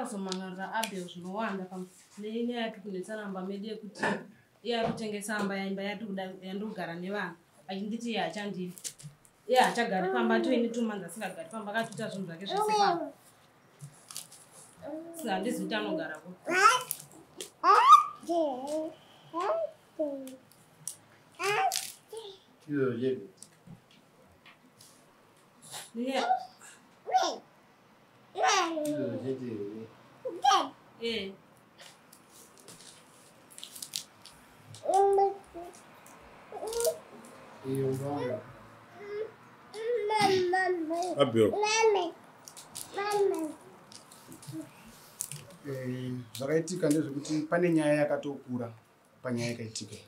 Ndakazomhan'arira Abel zvinowanda nenyaya yatiri kunetsana mumba medu yekuti iye ari kutengesa imba imba yandiri kugara nevana achinditi iye hachandidi. Iye haachagari pamba toine 2 months asingagari pamba, akatoita zvinhu zvake zvese pamba. Saka handizivi kuti anogara kupi. Iyo yedu. Nenyaya Iyo chete here? Eh. Iyo mbanga. Abel. Zvakaitika ndezvekuti pane nyaya yakatokura panyaya yakaitika iyi,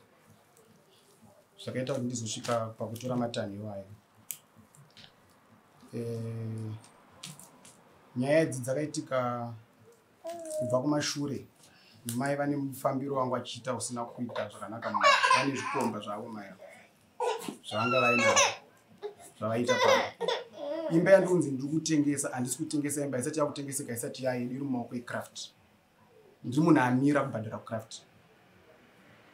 zvakaita kuti ndizosvika pakutora matanho iwayo. Nyaya idzi dzakaitika kubva kumashure. Mai vane mufambiro wangu achiita usina kuita zvakanaka. Vane zvikomba zvavo mai ava zvavanga vainazvo zvavaita pano. Imba yandinzi ndiri kutengesa, handisi kutengesa imba isati yakutengeseka, isati yayedu, iri mumaoko eCraft. Ndiri munhu amira kubhadhara kuCraft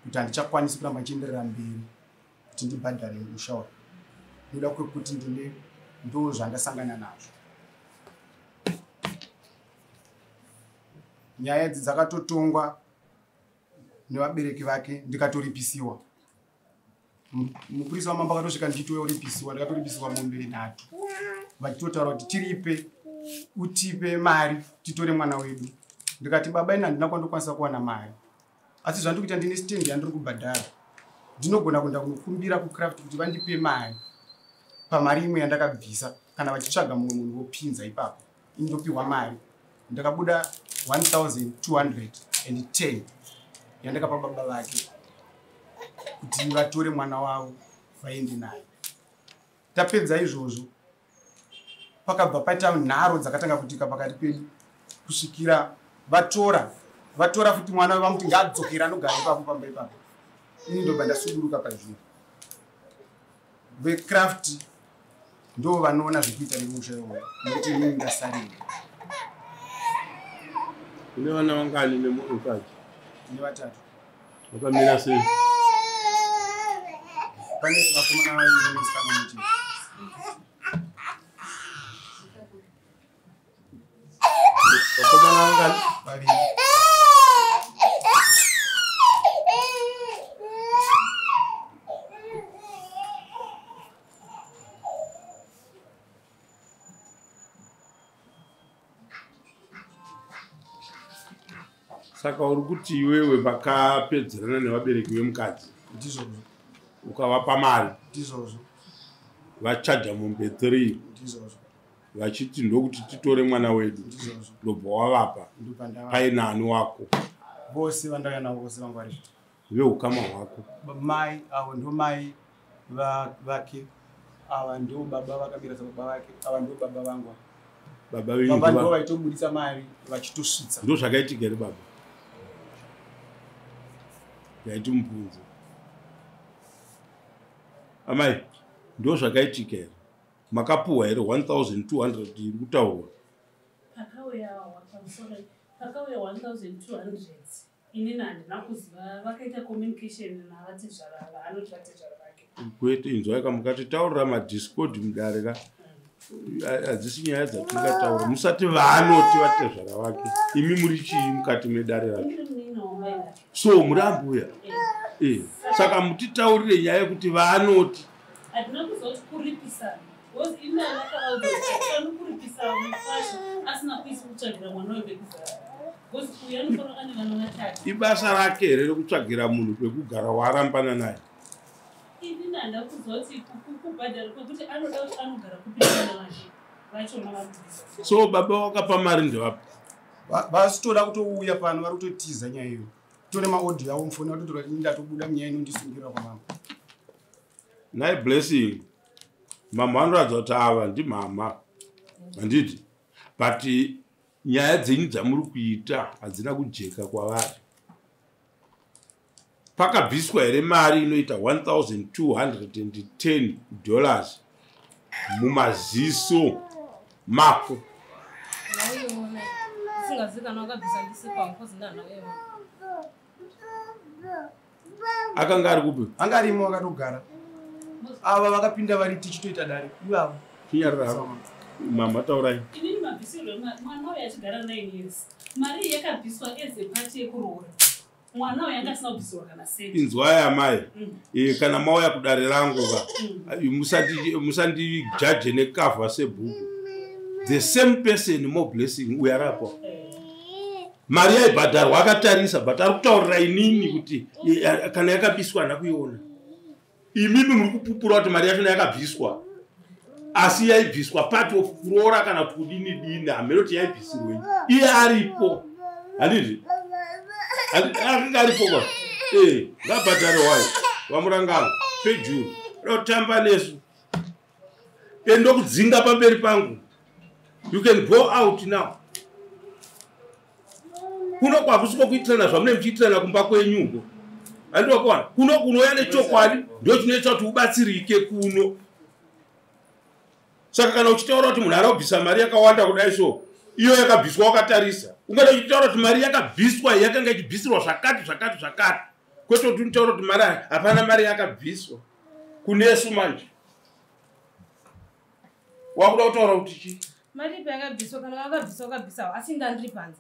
kuti handichakwanisi kuramba ndichienderera mberi kuti ndibhadhare musha uyu noda kwekuti ndine ndo zvandasangana nazvo. Nyaya idzi dzakatotongwa nevabereki vake, ndikatoripisiwa. Mupurisa wamambo akatosvika ndichitoripisiwa, ndikatoripisiwa mombe 3, vachitotaura kuti tiripe, utipe mari titore mwana wedu. Ndikati, "Baba, ini handina kwandokwanisa kuwana mari, asi zvandiri kuita, ndine stand yandiri kubhadhara, ndinogona kuenda kunokumbira kuCraft kuti vandipe mari pamari imwe yandakabvisa. Kana vachitsvaga mumwe munhu vopinza ipapo, ini ndopiwa mari." Ndakabuda 1210 yandakapa baba vake kuti vatore mwana wavo vaende naye. Tapedza izvozvo, pakabva paita nharo dzakatanga kuitika pakati pedu kusvikira vatora futi mwana, vamuti ngaadzokere anogara ipapo pamba ipapo. Ini ndobva ndasuduruka pazviri. VeCraft ndo vanoona zvekuita nemusha iwoyo nekuti inini ndasarira. Une vana vangani nemukadzi? Nevatatu. Vakamira sei? Pane vakomana vaviri nemusikana mutete. Vakomana vangani? Vaviri. Saka uri kuti iwewe vakapedzerana nevabereki vemukadzi? Ndizvozvo. Ukavapa mari? Ndizvozvo. Vachaja mombe 3? Ndizvozvo. Vachiti ndokuti titore mwana wedu? Ndizvozvo. Ndobva wavapa? Ndobva ndava. Paine ani wako? Vose vandauya navo, vose vangu vari. Veukama hwako? Mai avo ndo mai vake, ava ndo baba vakamira sababa vake, ava ndo baba vangu ava. Baba venyu? Baba ndo vaitobudisa mari vachitosvitsa. Ndo zvakaitika here, baba? Yaiti mubvunzo, amai, ndo zvakaitika here? Makapuhwa here 1200 iri kutaurwa? Pakauya pamusoro, pakauya 1200, inini handina kuziva vakaita communication navatezvara vaanoti vatezvara vake. Kwete, inzwai, mukati taurira madiscord mudare ka, hadzisi nyaya dzatingataura. Musati vaanoti vatezvara vake. Imi muri chii mukati medare racho? Ndiri munin'ina wamai vake. So muri ambuya? Eh. E, saka mutitaurire nyaya yekuti vaanoti. Handina kuziva kuti kuripisana, because ini andakavaudza kuti hatifani kuripisa mufasha asina kuisi kutsvagira mwana uyu pekugara, because uyu anofanira ane vana vatatu. Ibasa rake here rekutsvagira munhu pekugara waarambana naye? Inini handina kuziva kuti kubhadhara kwekuti anoda kuti anogara kupi nevana vake vachona varikubvisa. So baba wakapa mari ndevapi? Vasitoda kutouya pano, vari kutotiza nyaya iyo. Tore maaudio avo mufoni, vatotora kuti ndatobuda munyaya inondisungirira kwamambo. Nhai Blessing, mama vanoratidza kuti ava ndimama, handiti? But nyaya dzenyu dzamuri kuita hadzina kujeka kwavari. Pakabviswa here mari inoita $1210 mumaziso mako? Nauiona. Ndisingazivi kana wakabvisa ndisipo because ndanhauyewa. Akanga ari kupi? Anga arimo akatogara. Ava vakapinda vari tichitoita dare ivavo. Chinyarara mama, taurai. Inini mabvisirwo mwana uyu achigara 9 years, mari iyi yakabviswa as a part yekuroora. Mwana uyu anga asina kubvisirwa kana senti. Inzwai amai, kana mauya kudare rangu ka, musandijaje nekavha sebhuku. The same person, More Blessing, uyo aripo, mari yaibhadharwa akatarisa, but ari kutaurira inini kuti kana yakabviswa hana kuiona. Imimi muri kupupura kuti mari yachona yakabviswa, asi yaibviswa part of kuroora kana kuti kudini dini, hamene kuti yaibvisirwei. Iye aripo, handizvi? Akanga aripo kwa ngabhadhare wayo. Vamurangano pejuru da kutamba nesu, endokudzinga pamberi pangu. You can go out now. Kuno kwakusiko kuitirana zvamune muchiitirana kumba kwenyuko, handiwakuwana. Kuno kunouya nechokwadi, ndo chinoita kuti ubatsirike kuno. Saka kana uchitaura kuti munhu ari kubvisa mari yakawanda kudai, so iyo yakabviswa wakatarisa, ungada uchitaura kuti mari yakabviswa yakanga ichibvisirwa zvakati zvakati zvakati, kwete kuti unotaura kuti mari hapana mari yakabviswa. Kunesu manje wakuda kutaura kuti chii? Mari ipi yakabviswa? Kana wakabviswa, wakabvisawo, asi ndandiri panze.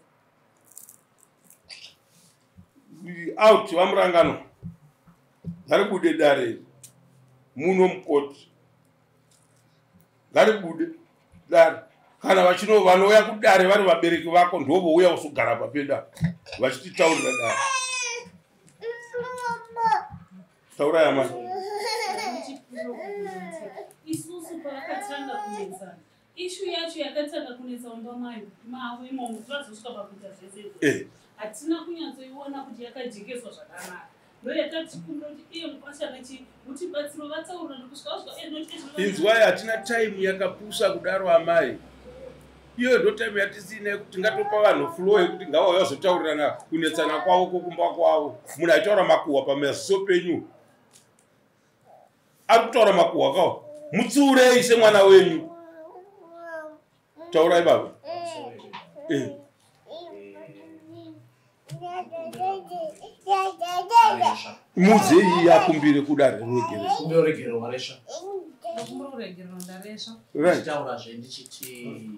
Out. Vamurangano, ngaribude dare iri muno mukoti, ngaribude dare. Kana vachino vanouya kudare vari vabereki vako, ndovouya kuzogara papeda vachititaurira dare. Taurai amai. Isusu pavakatanga kunetsana, issue yacho yakatanga kunetsa mumba mayo mavo imomo, vazosvika pakuita zvese izvozvo, hatina kunyatsoiona kuti yakajekeswa zvakanaka. Ndo yakatikumbira kuti iye mukwashana mutibatsiro vataurirana kusvika vasvika. Inzwai, hatina time yakapusa kudaro amai. Iyo ndo time yatisina yekuti tingatopa vanhu floor yekuti ngavauya vazotaurirana kunetsana kwavo kwokumba kwavo. Munhu aitaura makuhwa pamaziso penyu, ari kutaura makuhwa kawo, mutsiurei semwana wenyu. Taurai baba. Mudzei akumbire kudare ruregerero. Kumbe waresva. Ndokumbira kuregererwa, ndaresva. Ndichitaurazve ndichiti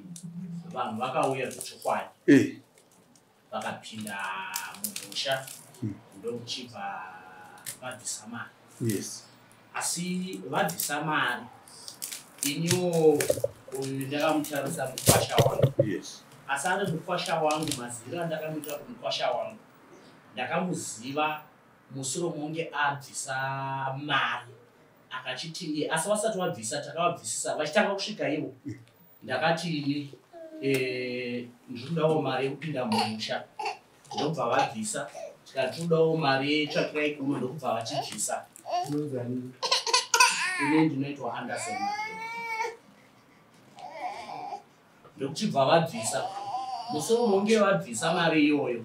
vanhu vakauya zvechokwadi, vakapinda mumusha, ndokuchibva vabvisa mari. Asi vabvisa mari, iniwo uyu ndakamutarisa mukwasha wangu. Asi ari mukwasha wangu, maziviro andakamuita kuti mukwasha wangu, ndakamuziva mushure monge abvisa mari akachiti iye. Asi vasati vabvisa, takavabvisisa vachitanga kusvika ivo, ndakati ini ndiri kudawo mari yekupinda mumusha, ndobva vabvisa. Tikati tiri mari yetsvakirai kuno, ndokubva vachibvisa. Ine ndinoitwa Anderson. Ndokuchibva vabvisa. Musi unonge vabvisa mari iyoyo,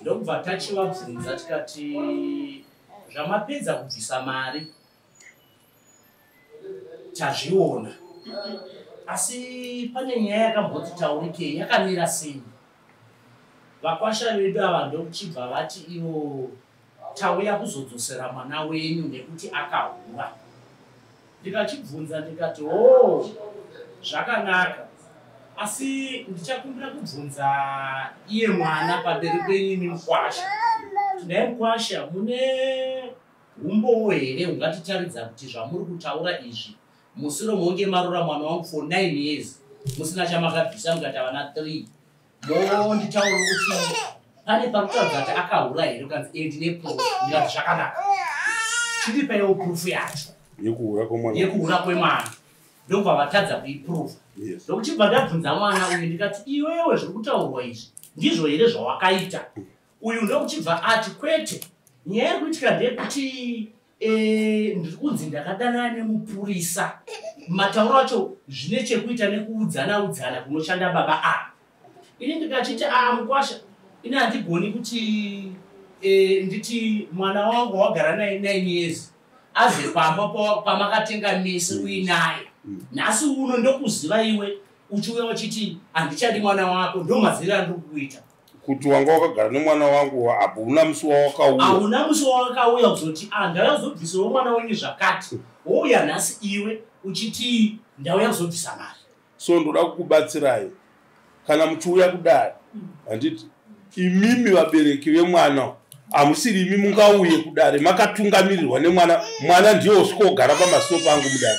ndokubva tachivabvunza tikati, "Zvamapedza kubvisa mari tazviona, asi pane nyaya yakamboti taurikei, yakamira sei?" Vakwasha vedu ava ndokuchibva vati ivo, "Tauya kuzodzosera mwana wenyu nekuti akahura." Ndikachibvunza ndikati, "O, zvakanaka, asi ndichakumbira kubvunza iye mwana pamberi penyu imi mukwasha. Tinai mukwasha, mune umbowo here hungatitaridza kuti zvamuri kutaura izvi, mushure monge marora mwana wangu for 9 years musina chamakabvisa, mukati vana 3, monditaura kuti pane parikutaridza kuti akahura here?" Ukanzi, "E, ndine proof." Ndikati, "Zvakanaka, chiripaiwo proof yacho yekuhura kwomwana." Yekuhura kwemwana. Ndobva vatadza kuiprova. Ndokuchibva ndabvunza mwana uyu ndikati, "Iwewe, zviri kutaurwa izvi ndizvo here zvawakaita?" Uyu ndokuchibva ati, "Kwete, nyaya iri kuitika ndeyekuti ndiri kunzi ndakadanana nemupurisa." Matauro acho zvine chekuita nekuudzana udzana kunoshanda baba ava. Ini ndikachiti, "A, mukwasha, ini handigoni kuti nditi mwana wangu wagara naye 9 years aze pamba pamakatenga mese uinaye, nhasi uno ndokuziva iwe Uchiuya uchiti handichadi mwana wako, ndo mazira andiri kuita. Kuti wanga wakagara nemwana wangu apo una musi wawakauya. Hauna musi wawakauya kuzoti ah, ndauya kuzobvisirawo mwana wenyu zvakati. Wouya nhasi iwe uchiti ndauya kuzobvisa mari. So ndoda kukubatsirai kana muchiuya kudare, handiti imimi vabereki vemwana hamusiri imi mungauye kudare makatungamirirwa nemwana. Mwana ndiye usvikogara pamasuo pangu mudare,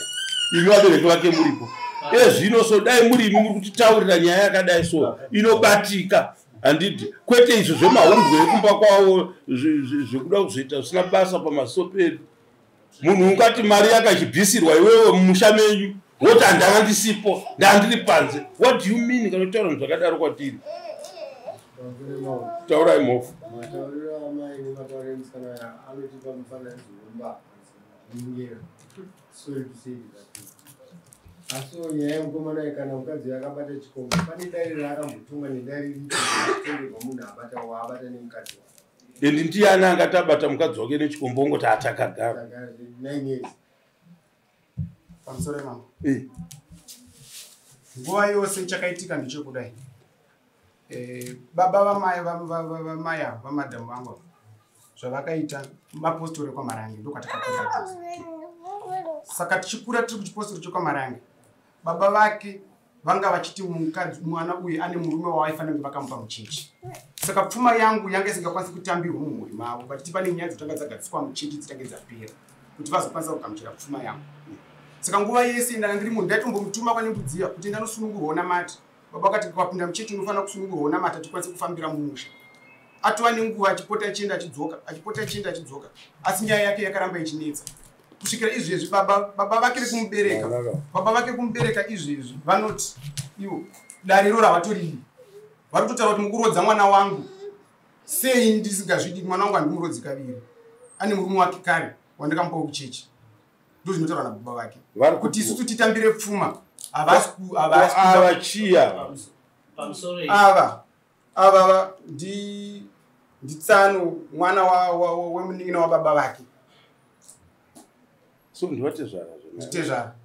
imi vabereki vake muripo. Ezvino so dai muri imi muri kutitaurira nyaya yakadai so inobatika, handiti? Kwete izvo zvemahumbwe ekumba kwavo zvekuda kuzoita zvisina basa pamasuo pedu. Munhu ungati mari yakachibvisirwa iwewe mumusha menyu, woti handanga ndisipo, ndandiri panze. What do you mean kana kutaura zvinhu zvakadaro kwatiri? Taurai mhofu. Matauriro amai nematauriro emusikana anotipa mufananidzo wembavha dzinonyengera. Sorry to say that. Asi nyaya yemukomana, kana mukadzi akabata chikomba, pane dare raakambotonga nedare ripi rinotongerwa munhu abata waabata nemukadzi wake? Endi ndiani angati abata mukadzi wake nechikomba ongoti atakagara? 9 years. Pamusoro yemambo, nguva yose chakaitika ndechekudai. Baba vamai vamai ava, vamadhamu vangu ava, zvavakaita mapostori ekwaMarange, ndokwatakakura tose. Saka tichikura tiri kuchipostori chekwamarange, baba vake vanga vachiti mukadzi mwana uyu ane murume wavaifanira kunge vakamupa muchechi. Saka pfuma yangu yanga isingakwanisi kutambirwa mumhuri mavo, vachiti pane nyaya dzotanga dzagadziswa muchechi, dzitange dzapera kuti vazokwanisa kugamuchira pfuma yangu. Saka nguva yese ndanga ndiri munhu ndaitombomutuma kwaNembudziya kuti ndanosunungurwawo namata. Baba vakati ukapinda muchechi unofanira kusunungurwawo namata, tikwanise kufambira mumusha. Atova nenguva achipota achienda achidzoka, achipota achienda achidzoka, asi nyaya yake yakaramba ichinetsa kusvikira izvezvi. Baba vake vekumubereka, baba vake kumubereka izvezvi vanoti ivo dare iro ravatoridi. Vari kutotaura kuti mukurodza mwana wangu sei? Ndisingazvidi, mwana wangu handimurodzi kaviri, ane murume wake kare wandakamupawo kuchechi. Ndo zvinotaurwa nababa vake. Vari kuti isusu titambire pfuma havasi havasi ava chiya. Pamusoro. Ava nditsano mwana wemunin'ina wababa vake. So ndivatezvara. Nditezvara.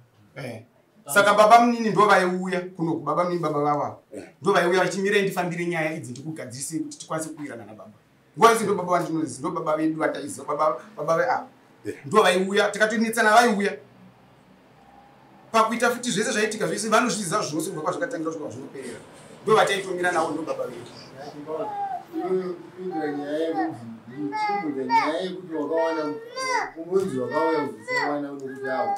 Saka baba munini ndo vaiuya kunoku, baba munini, baba vavo ndo vaiuya vachimirai ndifambire nyaya idzi, ndikugadzirise kuti tikwanise kuwirana nababa. Nguva yese ndo baba vandinoziva, ndo baba vedu vataiziva, baba veava ndo vaiuya. Tikatonetsana vaiuya pakuita futi zvese zvaitika zvese, vanozviziva zvose kubva kwazvakatangira kusvika kwazvinoperera. Ndo vataitomira navo, ndo baba vedu. Kupindura nyaya yekunzi, chikubvunza nyaya yekuti wakawana unonzi wakauya kuzosiya mwana unokuti awo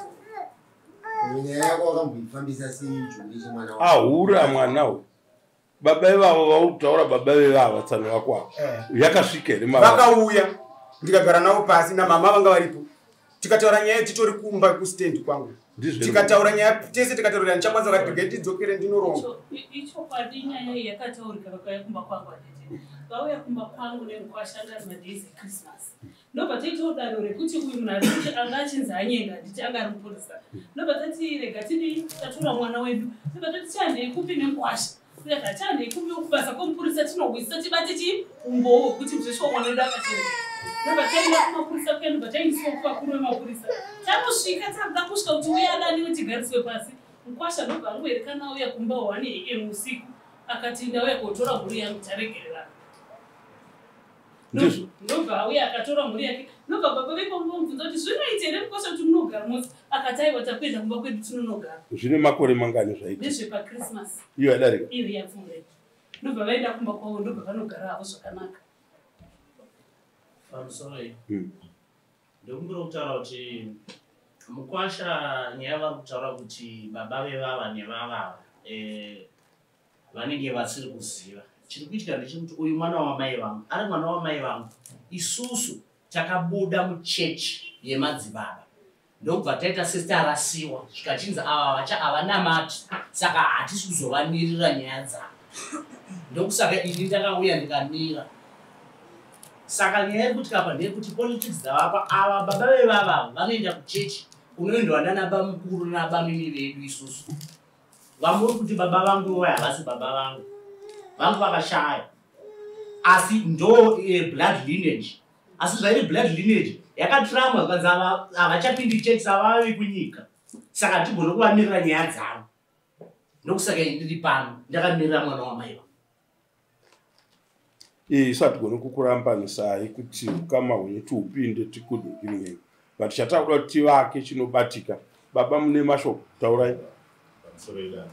nyaya yako wakamboifambisa sei jongwe chemwana wako? Ahura mwana uyu, baba ivavo vauri kutaura, baba vevava tsano vako ava, yakasvika here mava? Vakauya, ndikagara navo pasi namama vanga varipo, tikataura nyaya titori kumba kustendi kwangu. Ndizvo. Tikataura nyaya tese, tikataurira ndichakwanisa kati regai tidzokere ndinoronga. Ichokwadi nyaya iyi yakataurika. Vakauya kumba kwangu atete, vauya kumba kwangu nemukwashanga madays eChristmas, ndobva taitawo daro rekuti uyu munhu ari kuti anga achinzi anyenga, handiti anga ari mupurisa. Ndobva tati rega tidii, tatora mwana wedu, ndobva tati chandei kupi nemukwasha, tikati hachandei kupi kubasa kwemupurisa, tinohwisisa tibate chii umbowo hwekuti zveshuwa mwana wedu akachena. Ndobva taenda kumapurisa kuya, ndobva taindiswa kuvakuru vemapurisa. Tanosvika, takuda kusvika kuti uye adaniwe tigariswe pasi, mukwasha ndobva angoerekana auya kumba 1 am usiku, akati ndauya kotora mhuri yangu, taregererana. Ndizvo. Ndobva auya akatora mhuri yake. Ndobva baba vekwamubvunza kuti zvinoita here mukosha kuti munogara mose? Akati aiwa, takuenda kumba kwedu tinonogara. Zvine makore mangani zvaita? NdezvepaChristmas. Iyo yadarika. Iyo yapfuura. Ndobva vaenda kumba kwavo, ndobva vanogara havo zvakanaka. Pamusoro iyi, ndokumbira kutaura kuti mukwasha, nyaya vari kutaura kuti baba vevava nevavava vanenge vasiri kuziva chiri kuitika ndechekuti uyu mwana wamai vangu, ari mwana wamai vangu. Isusu takabuda muchechi yemadzibaba, ndokubva taita sesitarasiwa, zvikachinzi ava vacha havanamati, saka hatisi kuzovanirira nyaya dzavo. Ndokusaka ini ndakauya ndikamira. Saka nyaya iri kuitika apa ndeyekuti politics dzavapa ava baba vevava vanoenda kuchechi kunoendwa nana mukuru nabamimi vedu. Isusu vamuri kuti baba vangu vai havasi baba vangu, vangu vakashaya, asi ndo blood lineage. Asi zvairi blood lineage yakatiramwa, zvikanzi havachapindi chechi, savavi kunyika, saka hatigone kuvamirira nyaya dzavo. Ndokusaka ini ndiri pano ndakamirira mwana wamai vangu. Isu hatigoni kukurambanisai kuti ukama hwenyu tiupinde tikudingiringei, but chatakuda kuti tivake chinobatika. Baba mune mashoko, taurai. Pamusoro idana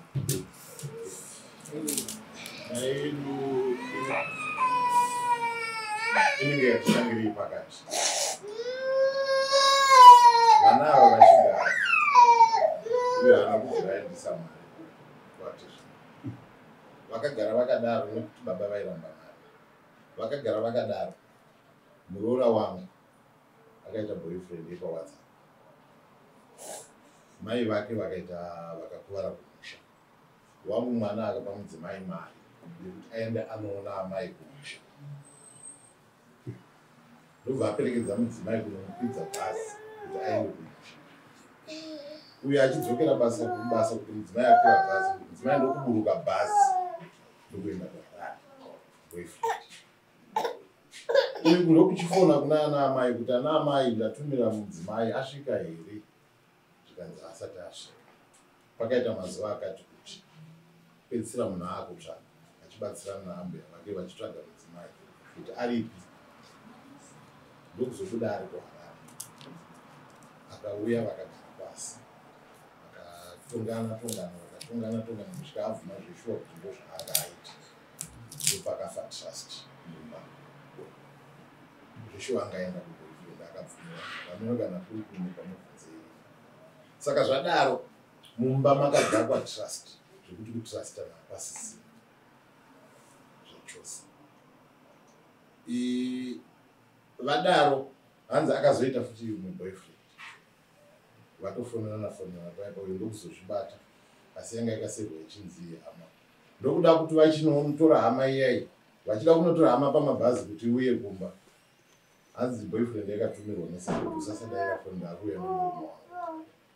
nyaya yedu inenge yatitangirei pakati. Vana ava vachigara uye haana kubvira aendesa mari kuvatezvara. Vakagara vakadaro nekuti baba vairamba mari. Vakagara vakadaro, muroora wangu akaita boyfriend yepaWhatsApp. Mai vake vakaita vakakuvara kumusha. Wangu mwana akapa mudzimai mari yekuti aende anoona amai kumusha. Ndobva aperekedza mudzimai kunomukwidza bhazi kuti aende kumusha. Uyo achidzokera basa kubasa kuti mudzimai akwira bhazi, mudzimai ndokuburuka bhazi ndokuenda kuHarare. Boyfriend uyu ndokuchifona kuna ana amai kuti ana amai ndatumira mudzimai asvika here, zvikanzi asati asvika. Pakaita mazuva akati kuti pedzisira munhu aakutsvaga achibatsirana naambuya vake vachitsvaga mudzimai kuti aripi, ndokuzobuda ari kuHarare. Akauya vakagara pasi vakatongana tongana vakatongana tongana kusvika abvuma zveshuwa kuti ndozvaanga aita. Ndopakafa trust mumba. Zveshuwa angaenda kuboyfriend akabvumira vamwe kana kuri kumwe pamubvunzei. Saka zvadaro mumba makadhakwa trust zvekuti kutrustana hapasisina zvachose. Vadaro hanzi akazoita futi umwe boyfriend vatofonerana fonerana paya pauyo ndokuzozvibata, asi yanga yakasevhwa ichinzi hama. Ndokuda kuti vachinotora hama iyai, vachida kunotora hama pamabhazi kuti uye kumba. Hanzi boyfriend yakatumirwa message kuti usasadaira foni, ndakuuya nemurume wangu.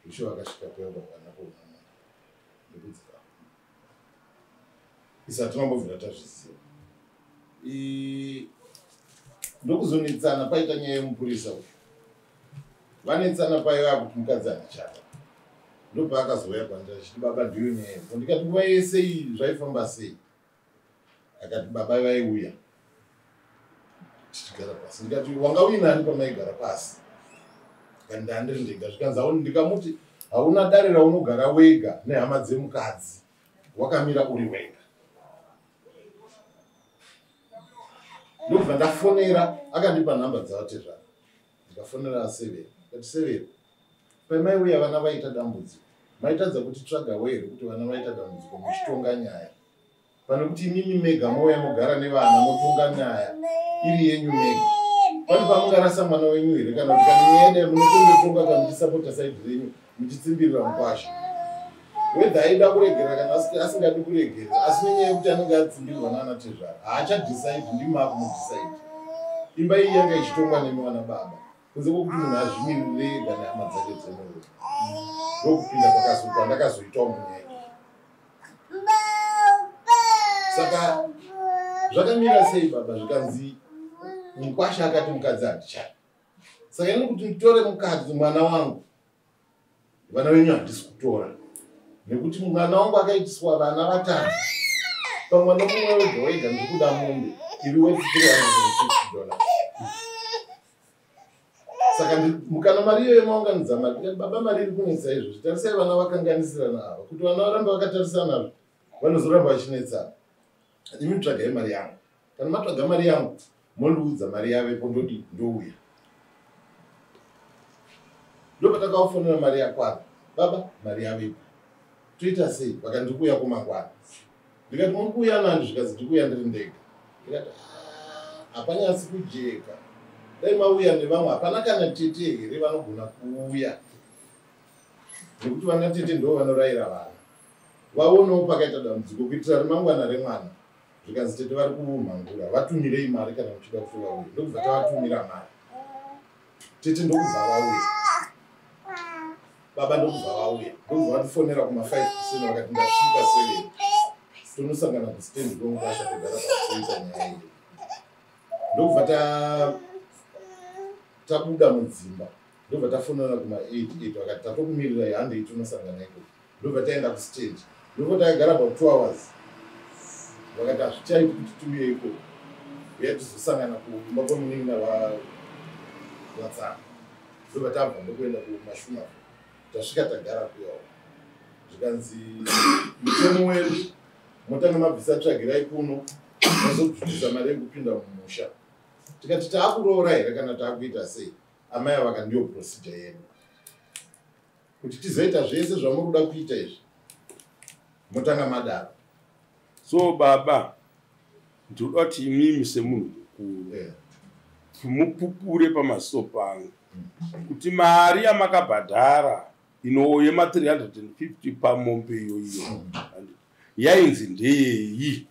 Zvisho vakasvika kuya kwavana kuona mwana ndokudzika. Isu hatinambobvira tazviziva. Ndokuzonetsana paita nyaya yemupurisa uyu. Vanetsana paiva kuti mukadzi handichada. Ndopaakazouya kwandiri achiti baba ndiyo nyaya yepo. Ndikati nguva yese iyi zvaifamba sei? Akati baba vaiuya tichigara pasi. Ndikati wanga uinani pamaigara pasi? Akati ndandiri ndega. Zvikanzi ndikamuti hauna dare raunogara wega nehama dzemukadzi, wakamira uri wega. Ndobva ndafonera, akandipa nhamba dzavatezvara. Ndikafonera Severi. Ndikati Severi, pamaiuya vana vaita dambudziko, maitadza kuti tsvagawo here kuti vana vaita dambudziko muchitonga nyaya, pane kuti imimi mega mouya mogara nevana motonga nyaya iri yenyu mega. Pane pamungarasa mwana wenyu here? Kana kuti kana nyaya dai munotongotonga kana muchisapota side renyu muchitsimbirira mukwasha, whether aida kuregera kana asingadi kuregera, asi nenyaya yekuti anenge atsimbirirwa naana tezvara haachadecide, ndimi akumudecide. Imba iyi yanga ichitongwa nemi vana baba, kunze kwokuti munhu azvimirire ega nehama dzake dzemurume. Ndokupinda kwandakazoitawo munyaya iyi. Saka zvakamira sei baba? Zvikanzi mukwasha akati mukadzi handichada. Saka ini kuti nditore mukadzi mwana wangu, vana venyu handisi kutora, nekuti mwana wangu akaitiswa vana vatatu, pamwana mumwe wega wega ndiri kuda mombe iri worth $350. Saka mukana mari iyoyo maunganidza mari, baba mari iri kunetsa izvozvi. Tarisai vana vakanganisirana ava, kuti vana varambe vakatarisana vanozoramba vachinetsana. Imi tsvagai mari yangu, kana matsvaga mari yangu mondiudza mari yavepo, ndodi ndouya. Ndopatakaofonera mari yakwana, baba mari yavepo toita sei? Vakati ndikuuya kumangwana. Ndikati muri kuuya nani? Zvikanzi ndikuuya ndiri ndega. Ndikati hapanyatsi kujeka, dai mauya nevamwe. Hapana kana tete here vanogona kuuya? Nekuti vana tete ndo vanorayira vana, vaonewo pakaita dambudziko kuitira remangwana remwana. Zvikanzi tete vari kumhangura, vatumirei mari kana muchida kuti vauye. Ndokubva tavatumira mari, tete ndokubva vauya, baba ndokubva vauya, ndokubva vatifonera kuma5 kuseni vakati ndasvika Severi, tonosangana kustendi kwemukwasha togara pasi toita nyaya iyi. Ndokubva tabuda mudzimba, ndobva tafonera kuma8 8 vakati tatokumirirai, handei tonosangana ikoko. Ndobva taenda kustendi. Ndiko takagara pa 2 hours. Vakati hazvichaiti kuti tiuye ikoko. Uye tizosangana kumba kwemunin'ina vaTsano. Ndobva tabva ndokuenda kumashuma. Tasvika tagara kuyawo. Zvikanzi mutemo wedu motanga mabvisa tsvagirai kuno mozobvisa mari yekupinda mumusha. Tikati taakuroora here kana taakuita sei? Amai ava ndiyo procedure yedu. Kuti tizoita zvese zvamuri kuda kuita izvi. Motanga madaro. So baba, ndinoda kuti imimi semunhu mukuru mupupure pamaso pangu kuti mari yamakabhadhara inouye ma 350 pamombe iyoyo yainzi ndeyei?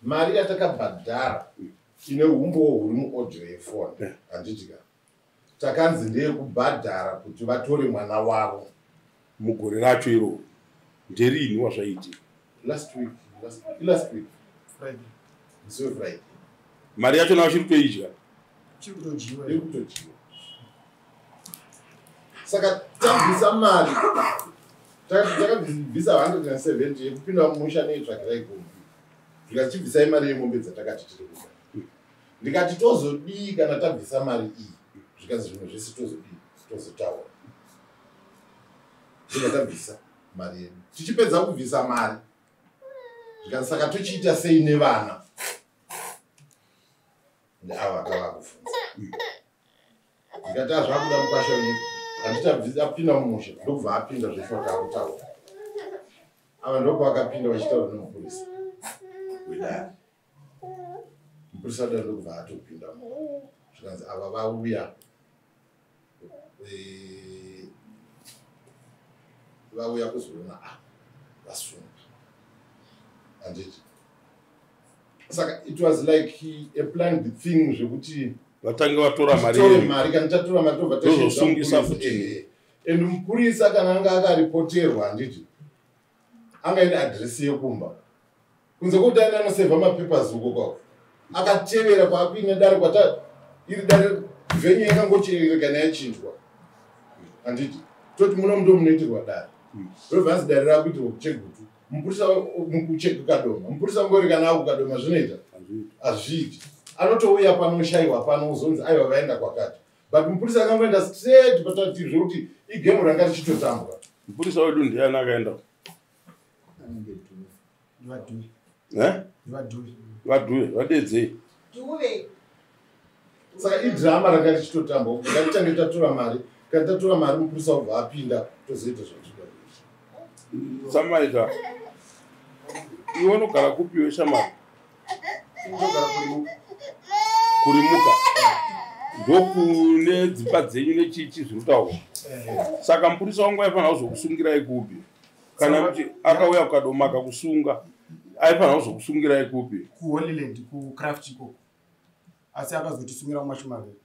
Mari yatakabhadhara ine umbowo huri muaudio yefoni, handiti ka? Takanzi ndeyekubhadhara kuti vatore mwana wavo. Mugore racho iroro nderini wazvaitika? Last week, last week. Friday. Musi weFriday. Mari yacho nayo chiri kutoidya? Chiri kutodyiwa. Iri kutodyiwa. Saka tabvisa mari. Takabvisa 170 yekupinda mumusha neitsvagirai gombi. Zvikachibvisai mari yemombe dzatakati tiri kuda. Ndikati tozodii kana tabvisa mari iyi? Zvikanzi zvimwe zvese tozodii? Tozotaura. Ndobva tabvisa mari yedu. Tichipedza kubvisa mari. Zvikanzi saka tochiita sei nevana? Ava vakavakubvunza. Ndikati azvakuda mukwasha wenyika. Handiti apinda mumusha, ndokubva apinda zvese vakakutaura. Ava ndopavakapinda vachitaura nemupurisa wedare. Mupurisa wedare ndokubva atopinda. Zvikanzi ava vauya vauya kuzoona vasungwa. Handiti. Saka it was like a planned thing zvekuti vatange vatora mari. Mari kana tatora mari tobva tozosungisa futi. And mupurisa kana anga akaripoterwa handiti anga ine adresi yekumba. Kunze kwekuti aenda anosevha mapapers uko kwako. Akatevera kwaakuine dare kwata iri dare venue yakangochereka yachinjwa. Handiti toti muno ndo munoitirwa dare. Ndobva anzi dare rakuitirwa kuChegutu. Mupurisa mukuchekukadoma. Mupurisa ngori kana akukadoma zvinoita? Hazviiti. Anotouya panoshaiwa pano uzonzi aiwa vaenda kwakati. But mupurisa akangoenda straight patati zvekuti igemu ranga richitotambwa. Mupurisa wedu ndiani akaenda? Vadhuve, vadedzei. Dhuve. Saka idrama ranga richitotambwa. Ngatichange tatora mari. Kana tatora mari mupurisa ubva apinda tozoita zvatinoda. Samaita. Iwe unogara kupi iwe shamwari? Ndinogara Kurimuka. Kurimuka. Ndokune dzimba dzenyu nechichi zviri kutaurwa. Saka mupurisa wangu aifanira kuzokusungirai kupi? Kana kuti akauya kukadoma akakusunga, aifanira kuzokusungirai kupi? KuHolyland, kuCraft ikoko. Asi akazotisungira kuMashumavere.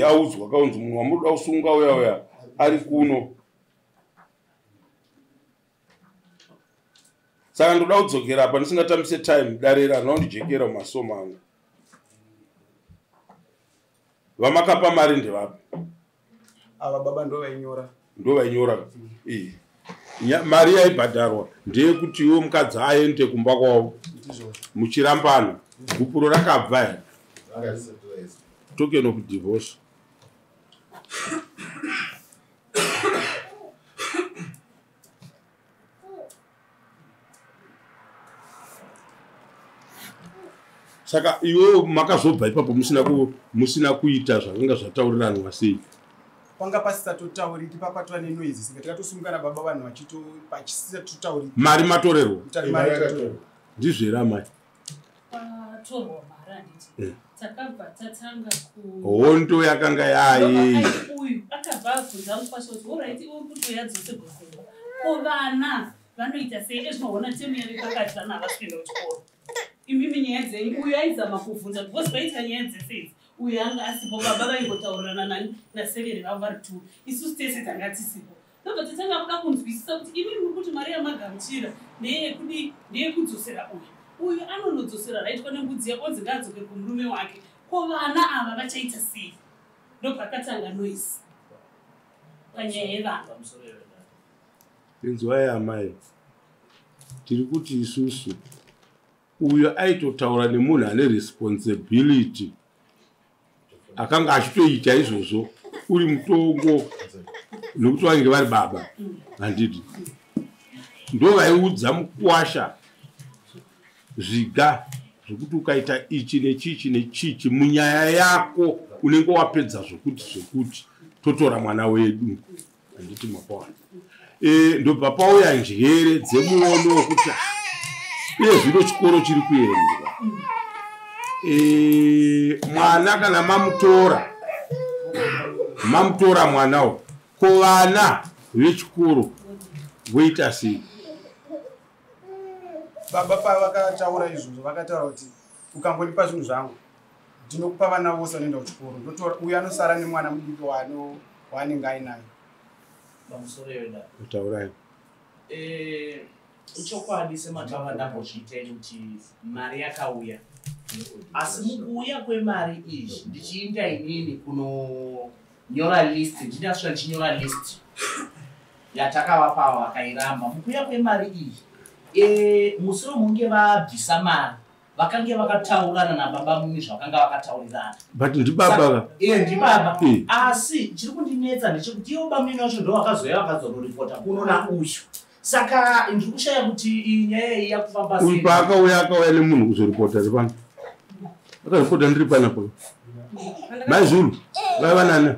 Audzwa kaunzi munhu wamunoda kusunga uya uya ari kuno. Saka ndoda kudzokera apa ndisingatambise time dare ranaundijekera mumasomo angu. Vamakapa mari ndevapi? Ava baba ndo vainyora. Ndo vainyora. Mari yaibhadharwa ndeyekuti iwe mukadzi aende kumba kwavo. Muchirambana. Gupuro rakabva here? Token of divorce. Saka iwe makazobva ipapo musina kuita zvakanga zvataurirana sei? Panga pasisatotauriki papatwa nenoise saka tikatosungana baba vanhu vachito pachisisatotauriki. Mari matorerwa. Ndizvo here amai? Patorwa mari handiti. Takabva tatanga ku hondo yakanga yaayei. Uyu akabva abvunza mukwasha kuti alright iwe uri kuti uyadzosegwa kumba. Ko vana vanoita sei? Ezvinoona temu yave pakati vana havasi kuenda kuchikoro. Imimi nyaya dzenyu uyu aizama kuvhunza because paitika nyaya dzese idzi uyu anga asipo baba vaingotaurirana nani nasevere vavo vari two isusu tese tanga tisipo. Ndobva tatanga kuda kunzwisisa kuti imimi muri kuti mari yamagamuchira ndeyekudii ndeyekudzosera uyu. Uyu anonodzosera raitwa nembudzi yako onzi ngaadzoke kumurume wake. Ko vana ava vachaita sei? Ndopakatanga noise panyaya yevana. Inzwai amai. Tiri kuti isusu uyo aitotaura nemunhu ane responsibility akanga achitoita izvozvo uri mutongo nekuti vange vari baba, handiti? Ndovaiudza mukwasha zviga zvekuti ukaita ichi nechichi nechichi munyaya yako unenge wapedza zvokuti zvekuti totora mwana wedu, handiti mapawana? Ndobva pauya njere dzemuono wekuti uye zvino chikoro chiri kuendwa, mwana kana mamutora mwanawo, ko vana vechikoro voita sei? Baba pavakataura izvozvo vakataura kuti ukangondipa zvinhu zvangu ndinokupa vana vose vanoenda kuchikoro, ndotora uyu anosara nemwana mudiki waanenge ainaye. Pamusoro yoda Taurai. Ichokwadi semataura ndambozviita ini kuti mari yakauya, asi mukuuya kwemari izvi ndichiinda inini kunonyora list, ndinasvika ndichinyora list yatakavapa vakairamba. Mukuuya kwemari iyi, musi wemunge vabvisa mari vakange vakataurirana nababa muni zvavakanga vakataurirana. But ndibaba. Iye ndibaba. Asi chiri kundinetsa ndechekuti ivo bamunini vacho ndo vakazouya vakazororipota kuno nauyu, saka ndiri kushaya kuti iyi nyaya iyi yakufamba Uyu sei. Paakauya akauya nemunhu kuzoripota ri pano, akaripota ndiri panapo. Maizulu vaiva nani?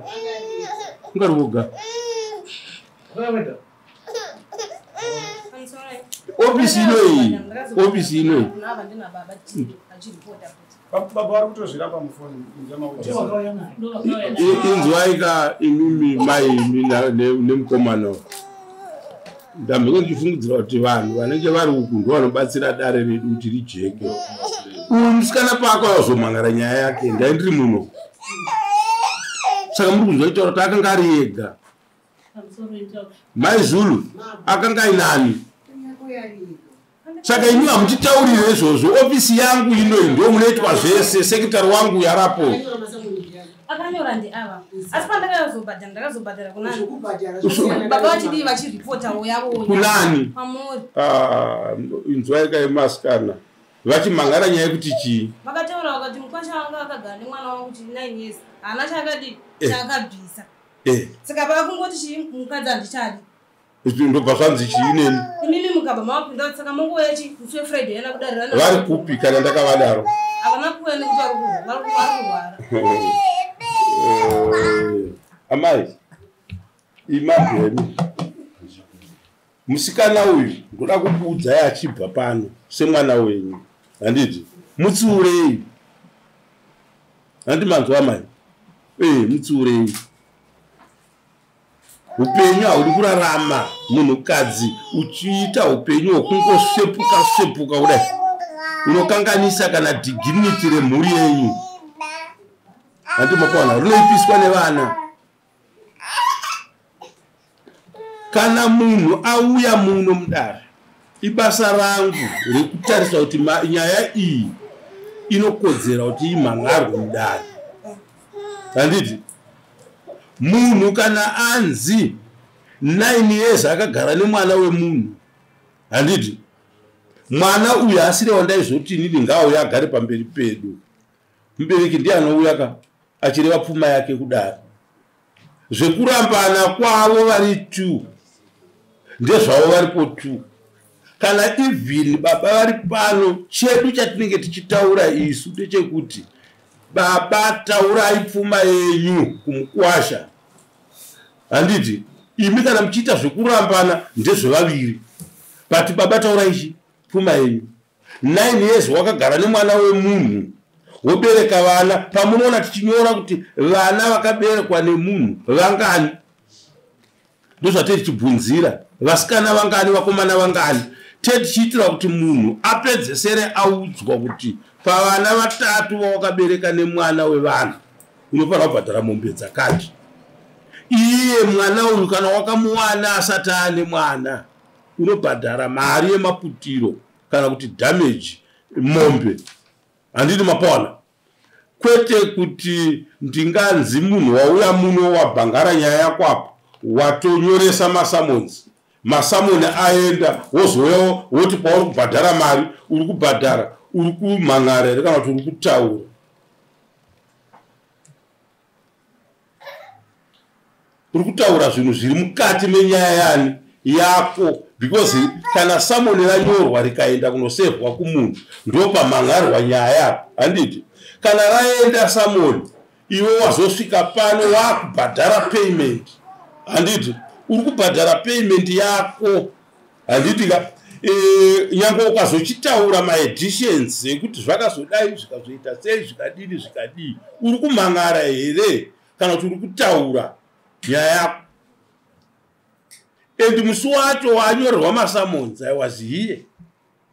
Ungari voga. Weda. Ofisi inoyi, ofisi inoyi. Ava ndina baba achiripota futi. Baba vari kutozvirapa mufoni. Vakauya naye. Ndovakauya naye. Inzwai ka imimi mai imi nemukomana uyu. Ndambenge ndichifungidzira kuti vanhu vanenge vari uku ndo vanobatsira dare redu kuti rijeke. Uyu musikana paakauya nyaya yake ndai ndiri muno, saka muri kunzwa itaura kuti akanga ari ega. Pamusoro itaura. Mai Zulu akanga ainani? Saka imi hamuchitaurire izvozvo. Ofisi yangu inoyi ndo munoitwa zvese, secretary wangu yarapo. Akanyora ndiava, asi pandakazobhadhara ndakazobhadhara kunani? Baba vachidii vachiripotawo yavo? Kunani? Pamuri. Ah, inzwai kai masikana vachimhangara nyaya yekuti chii? Vakataura vakati mukwasha wanga akagara nemwana wangu chi 9 years, haana chaakadii chaakabvisa. Saka vakungoti chii, mukadzi handichadi. Ndobva zvanzi chii neni? Imimi mukabva mavapinda, saka mongouya chi musi weFriday yana kudarira. Vari kupi kana ndakavadaro? Havana kuuya nekuti vari kurwara. Amai imabhemi, musikana uyu ndoda kukuudzai achibva pano semwana wenyu, handiti? Mutsiurei, handi manzwa amai? Mutsiurei. Upenyu haudi kurarama munhukadzi uchiita upenyu hwekungosvepuka svepuka kudai, unokanganisa kana dignity remhuri yenyu, handi mapaona? Rinoipiswa nevana. Kana munhu auya muno mudare, ibasa rangu rekutarisa kuti nyaya iyi inokodzera kuti imhangarwe mudare, handiti? Munhu kana anzi 9 years akagara nemwana wemunhu, handiti? Mwana uyu asiri wandaizoti inini ngaauya agare pamberi pedu. Mubereki ndiye anouya ka achireva pfuma yake kudaro. Zvekurambana kwavo vari two ndezvavo, varipo two. Kana even baba vari pano, chedu chatinenge tichitaura isu ndechekuti baba taurai pfuma yenyu kumukwasha, handiti? Imi kana muchiita zvekurambana ndezvevaviri, but baba taurai chi pfuma yenyu. 9 years wakagara nemwana wemunhu, wobereka vana. Pamunoona tichinyora kuti vana vakaberekwa nemunhu vangani, ndozvatei tichibvunzira vasikana vangani, vakomana vangani, te tichiitira kuti munhu apedzesere audzwa kuti pavana vatatu vawakabereka nemwana wevanhu unofanira kubhadhara mombe dzakati. Iye mwana uyu kana wakamuwana asati ane mwana, unobhadhara mari yemaputiro kana kuti damage mombe, handiti mapaona? Kwete kuti ndinganzi munhu wauya muno wabhangara nyaya yako apo watonyoresa masummons. Masamoni aenda, wozouya woti pauri kubhadhara mari, uri kubhadhara, uri kumhan'ara here kana kuti uri kutaura? Uri kutaura zvinhu zviri mukati menyaya yani yako, because kana samoni ranyorwa rikaenda kunosevhwa kumunhu, ndopamhan'arwa nyaya, handiti? Kana raenda samoni, iwe wazosvika pano wakubhadhara payment, handiti? Uri kubhadhara payment yako, handiti ka? Nyange ukazochitaura maeditions ekuti zvakazodai, zvikazoita sei, zvikadini, zvikadii, uri kumhan'ara here kana kuti uri kutaura nyaya yako? And musi wacho wanyorerwa masummons, I was here,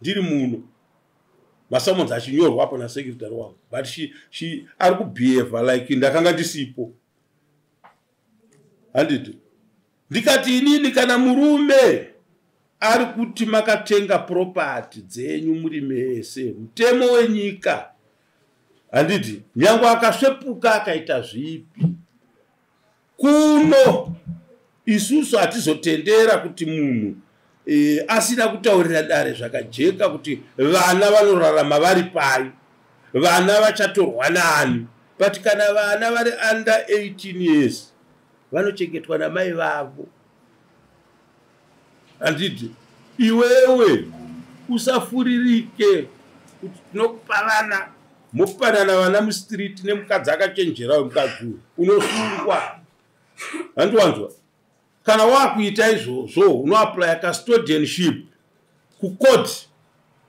ndiri muno masummons achinyorwa apo nasecretary wangu, but she ari kubehave like ndakanga ndisipo, handiti? Ndikati inini, kana murume ari kuti makatenga property dzenyu muri mese, mutemo wenyika, handiti, nyange akasvepuka akaita zvipi, kuno isusu hatizotendera kuti munhu asina kutaurira dare zvakajeka kuti vana vanorarama vari pai, vana vachatorwa nani. But kana vana vari under 18 years, vanochengetwa namai vavo, handiti? Iwewe usafuririke kuti tinokupa vana, mopanana vana mustreet nemukadzi akachenjera wemukadzi uyu, unosungwa, handiwanzwa? Kana wakuita izvozvo, unoapplya custodianship kucourt,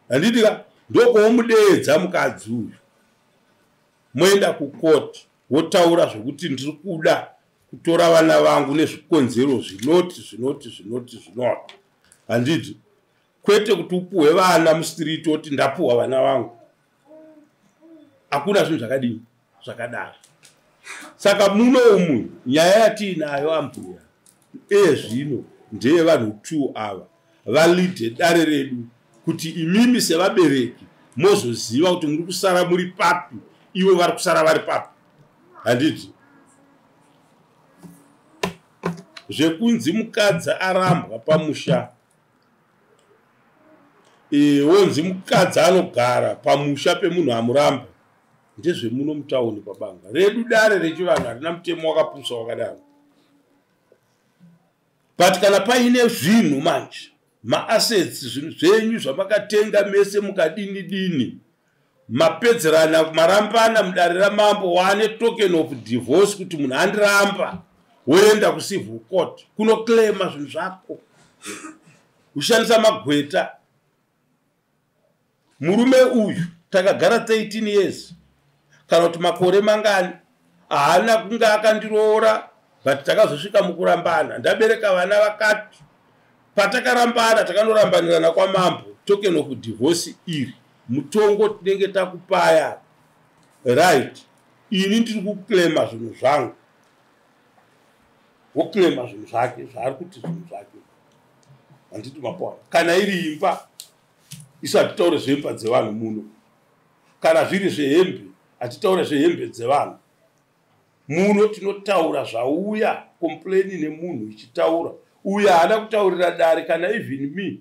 handiti ka? Ndokuomudeedza mukadzi uyu, moenda kucourt, wotaura zvokuti ndiri kuda kutora vana vangu nezvikonzero zvinoti, zvinoti, zvinoti, zvinoti, handiti? Kwete kuti upuhwe vana mustreet, woti ndapuhwa vana vangu. Hakuna zvinhu zvakadini zvakadaro. Saka muno umu nyaya yatiinayo, ambuya, iye zvino ndeyevanhu two ava validhe dare redu, kuti imimi sevabereki mozoziva kuti muri kusara muri papi, ivo vari kusara vari papi, handiti? Zvekunzi mukadzi arambwa pamusha, wonzi mukadzi anogara pamusha pemunhu amuramba, ndezvemuno mutauni pabanga redu. Dare rechivanhu harina mutemo wakapusa wakadaro. But kana paine zvinhu manje, maassets, zvinhu zvenyu zvamakatenga mese, mukadini dini, mapedzerana, marambana mudare ramambo, waane token of divorce kuti munhu andiramba, woenda kucivil court kunoclaima zvinhu zvako, ushandisa magweta. Murume uyu takagara 13 years kana kuti makore mangani, haana kunge akandiroora, but takazosvika mukurambana, ndabereka vana vakati. Patakarambana, takanorambanirana kwamambo, token of divorce iri mutongo tinenge takupaya, right? Ini ndiri kuclaima zvinhu zvangu, woclaima zvinhu zvake zvaari kuti zvinhu zvake, handiti mapona? Kana iri imba, isu hatitaure zvemba dzevanhu muno. Kana zviri zvehembe, hatitaure zvehembe dzevanhu muno. Tinotaura zvauya complain nemunhu ichitaura. Uyo haana kutaurira dare kana even me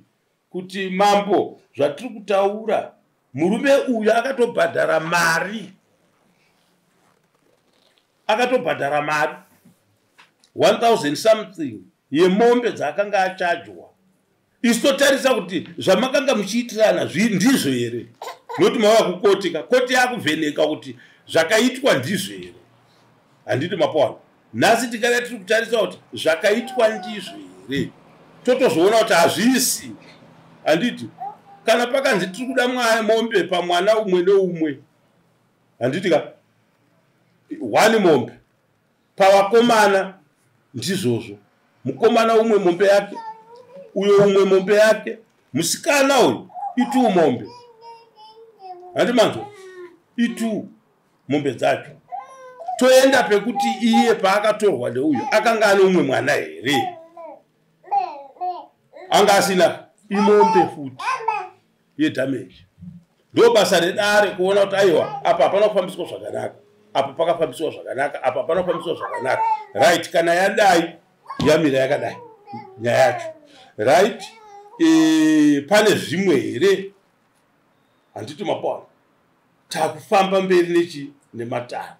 kuti mambo, zvatiri kutaura, murume uyu akatobhadhara mari, akatobhadhara mari 1000 something yemombe dzaakanga achajwa. Isu totarisa kuti zvamakanga muchiitirana ndizvo here, nokuti mava kukoti ka, koti yakuvheneka kuti zvakaitwa ndizvo here, handiti mapoana? Nhasi tingada tiri kutarisa kuti zvakaitwa ndizvo here, totozoona kuti hazvisi, handiti? Kana pakanzi tiri kuda mombe pamwana umwe neumwe, handiti ka, one mombe pavakomana, ndizvozvo, mukomana umwe mombe yake, uyo umwe mombe yake, musikana uyu itu mombe, handi manzwa? Itu mombe dzacho. Toenda pekuti iye paakatorwa neuyu akanga ane umwe mwana here? Anga asina, imombe futi yedamage. Ndo basa redare kuona kuti aiwa, apa hapana kufambiswa zvakanaka, apa pakafambiswa zvakanaka, apa hapana kufambiswa zvakanaka, right? Kana yadai yamira yakadai nyaya yacho, Right, pane zvimwe here? Handiti mapaona, takufamba mberi nechi nematare.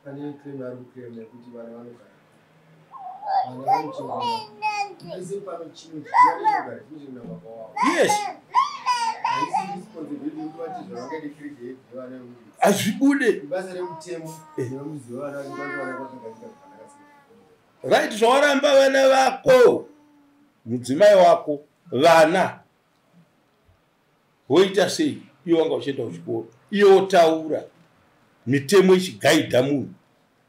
Pane claim ari kuclaim yekuti vana vanogara, vana vanochengeta ese pano, chino chinogara chinochengeta baba wavo. Haisi responsibility yekuti vati zvavangaite kirigate nevana vemunhu. Hazvibude. Ibasa remutemo nemuziva vana vachivana kwakagadzika zvakanaka sei. Right, zvawaramba vana vako, mudzimai wako, vana voita sei? Iye wanga uchienda kuchikoro, iye wotaura mitemo ichigaidha munhu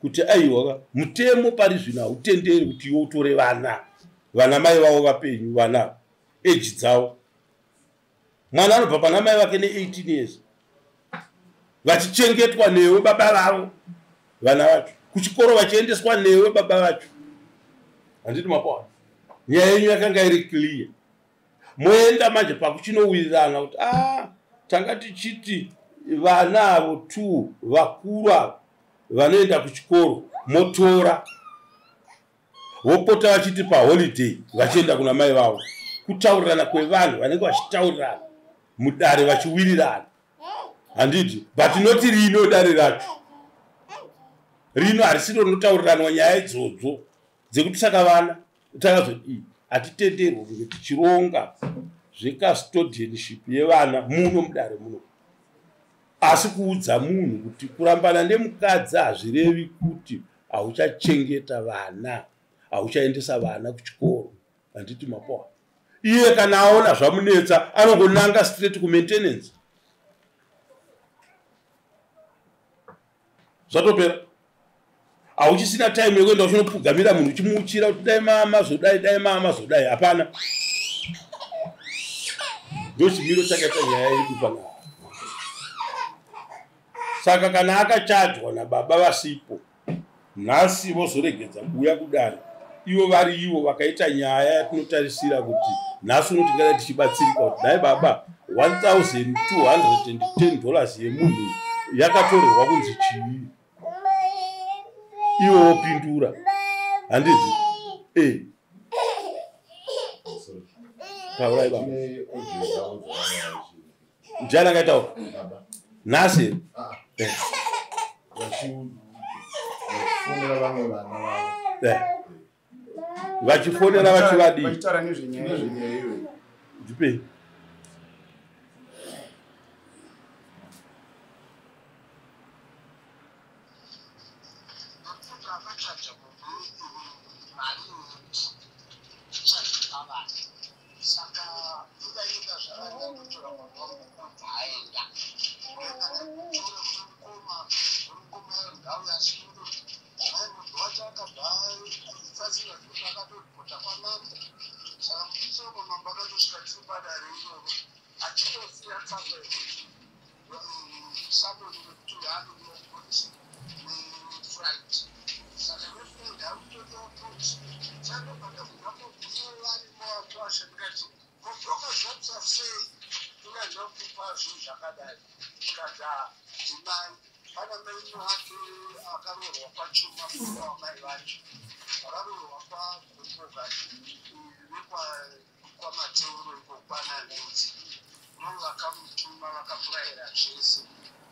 kuti aiwa, mutemo pari zvino hautenderi kuti iwe utore vana, vana mai vavo vapenyu, vana eji dzavo. Mwana anobva pana mai vake ne18 years, vachichengetwa newe baba vavo, vana vacho kuchikoro vachiendeswa newe baba vacho. Handiti mapaona, nyaya yenyu yakanga iri clear. Moenda manje pakuchinowirirana kuti a tanga tichiti vana avo two vakuru avo vanoenda kuchikoro, motora vopota vachiti paholiday vachienda kuna mai vavo. Kutaurirana kwevanhu vanenge vachitaurirana mudare vachiwirirana, handiti? But noti rino dare racho rino harisiro rinotauriranwa nyaya idzodzo dzekuti saka vana takazodii. Hatitenderwi kunge tichironga zvecustodianship yevana muno mudare muno, asi kuudza munhu kuti kurambana nemukadzi hazvirevi kuti hauchachengeta vana, hauchaendesa vana kuchikoro. Handiti mapoa, iye kana aona zvamunetsa anongonanga straight kumaintenance, zvatopera. Hauchisina time yekuenda uchinopfugamira munhu uchimuuchira kuti dai mama zodai, dai mama zodai, hapana. Ndo chimiro chakaita nyaya yedu panapa. Saka kana akachajwa nababa vasipo, nhasi vozoregedza kuuya kudare ivo vari ivo vakaita nyaya yatinotarisira kuti nhasi uno tingada tichibatsirika kuti nhai baba, $1210 yemunhu yakatorerwa kunzi chii? Ivo wopindura, handiti? E, taurai baba. Tine audio dzavo dzavanga Ndiani angaitaura? Baba. Nhasi? Ah, vachifonera vamwe vana vavo. Vachifonera vachivadii? Vachitaura nezvenyaya iyi. Nezvenyaya iyoyo. Ndipei. Saka ivaita zvavanyandotora mwana wangu kubva aenda mukoma, mukoma ngauya asindoti mai munhu wacho akabva fasira zvekuti akatoripota kwamambo. Saka muchisoko mambo akatosvika tiri padare iroro achitosiya tsamba yekuti summon yekuti yaanodiwa kupolisi nefright. Saka nefright akutotoapproach chandobva ndabvunza mobvunzo varimo vakwasha, ndikati mobroka zvapsa sei inganza kupa zvinhu zvakadai? Ndikati ndimai pana mai wake akaroorwa kwachuma, murume wamai vacho akaroorwa kwagumboga vekwamateuro iko kwananenzi, ndo vakamutuma vakamurayira zvese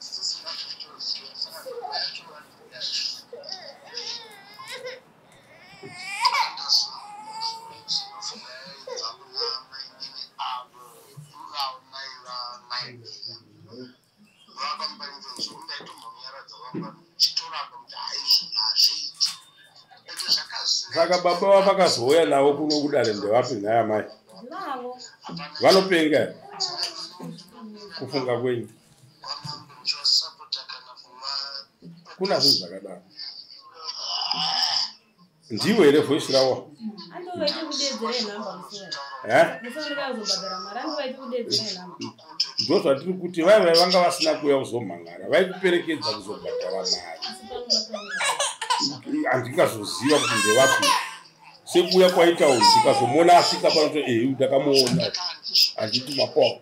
tisina kutoziva. Saka ndoba yacho vari kuyacho sinofunga yaibva kuna mainini avo, ivavo mai vamaimira vakamubainza. Ndaitombonyaradza vamba chitoramba kuti haizvona hazviiti ende zvakazina. Saka baba vavakazouya navo kuno kudare ndevapi nhai amai? Ndivavo. Vanopenga here kufunga kwenyu? Kwamambo kana kuva Kuna zvinhu zvakadaro? Ndiwo here voice rawo? Andovaite kudedzera inhamba musoro. Eh? Musoro ndikazobhadhara mari, andovaite kudedzera inhamba. Ndo zvatiri kuti vai vanga vasina kuuya kuzomhangara, vaikuperekedza kuzobhadhara mari. Asi pano vakaura. Handingazoziva kuti ndevapi. Sekuuya kwaita uyu, ndikazomuona asvika panoto, ehe, ndakamuona. Handiti mapoa,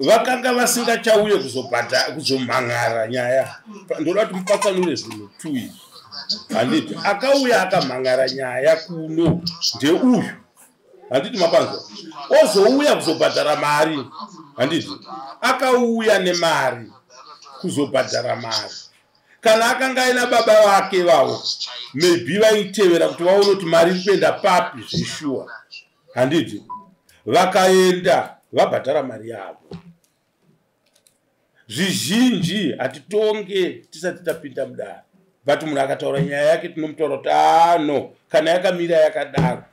vakanga vasingachauye kuzobhadha kuzomhangara nyaya. Ndoda kuti mupatsanure zvinhu tu izvi. Handiti akauya akamhangara nyaya kuno ndeuyu. Handiti mapanzwa. Ozouya kuzobhadhara mari. Handiti akauya nemari kuzobhadhara mari. Kana akanga aina baba vake vavo, maybe vaitevera kuti vaone kuti mari iri kuenda papi zvishuwa. Handiti vakaenda vabhadhara mari yavo. Zvizhinji hatitonge tisati tapinda mudare, but munhu akataura nyaya yake tinomutaura kuti ano kana yakamira yakadaro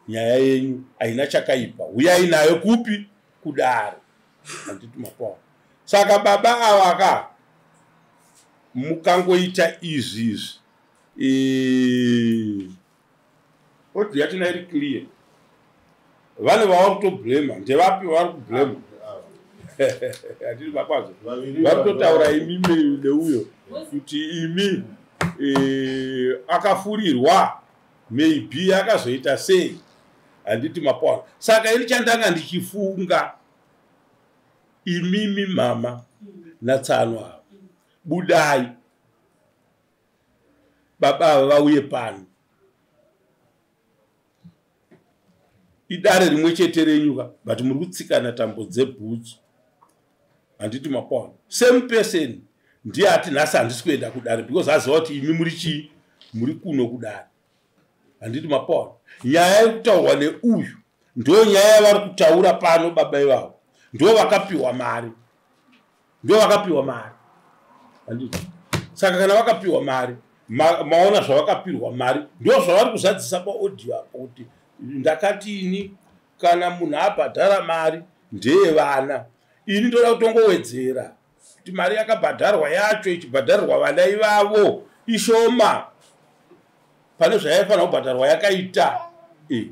nyaya yenyu haina chakaipa, uyai nayo kupi? Kudare. Handiti mapawa. Saka baba ava ka mukangoita izvi izvi, audio yachona iri clear. Vane vavari kutoblema ndevapi vavari kublema? Handiti makwazvo, vari kutotaura imimi neuyo kuti imi akafurirwa, maybe akazoita sei. Handiti mapawa. Saka ini chandanga ndichifunga, imimi mama natsano ava, budai baba ava vauye pano. Idare rimwe chete renyuka, but muri kutsikana tambo dzebhutsu. Handiti mapawa. Same person ndiye ati nhasi handisi kuenda kudare because aziva kuti imi muri chii, muri kuno kudare. Handiti mapawa. Nyaya yekutaurwa neuyu ndo nyaya yavari kutaura pano. Baba ivavo ndo vakapiwa mari, ndo vakapiwa mari. Handiti saka kana vakapiwa mari, maona zvavakapirwa mari, ndo zvavari kuzadzisa paaudio apo kuti ndakatini kana munhu abhadhara mari ndeyevana. Ini ndoda kutongowedzera kuti mari yakabhadharwa yacho ichibhadharirwa vana ivavo ishoma pane zvayaifanira kubhadharwa yakaita.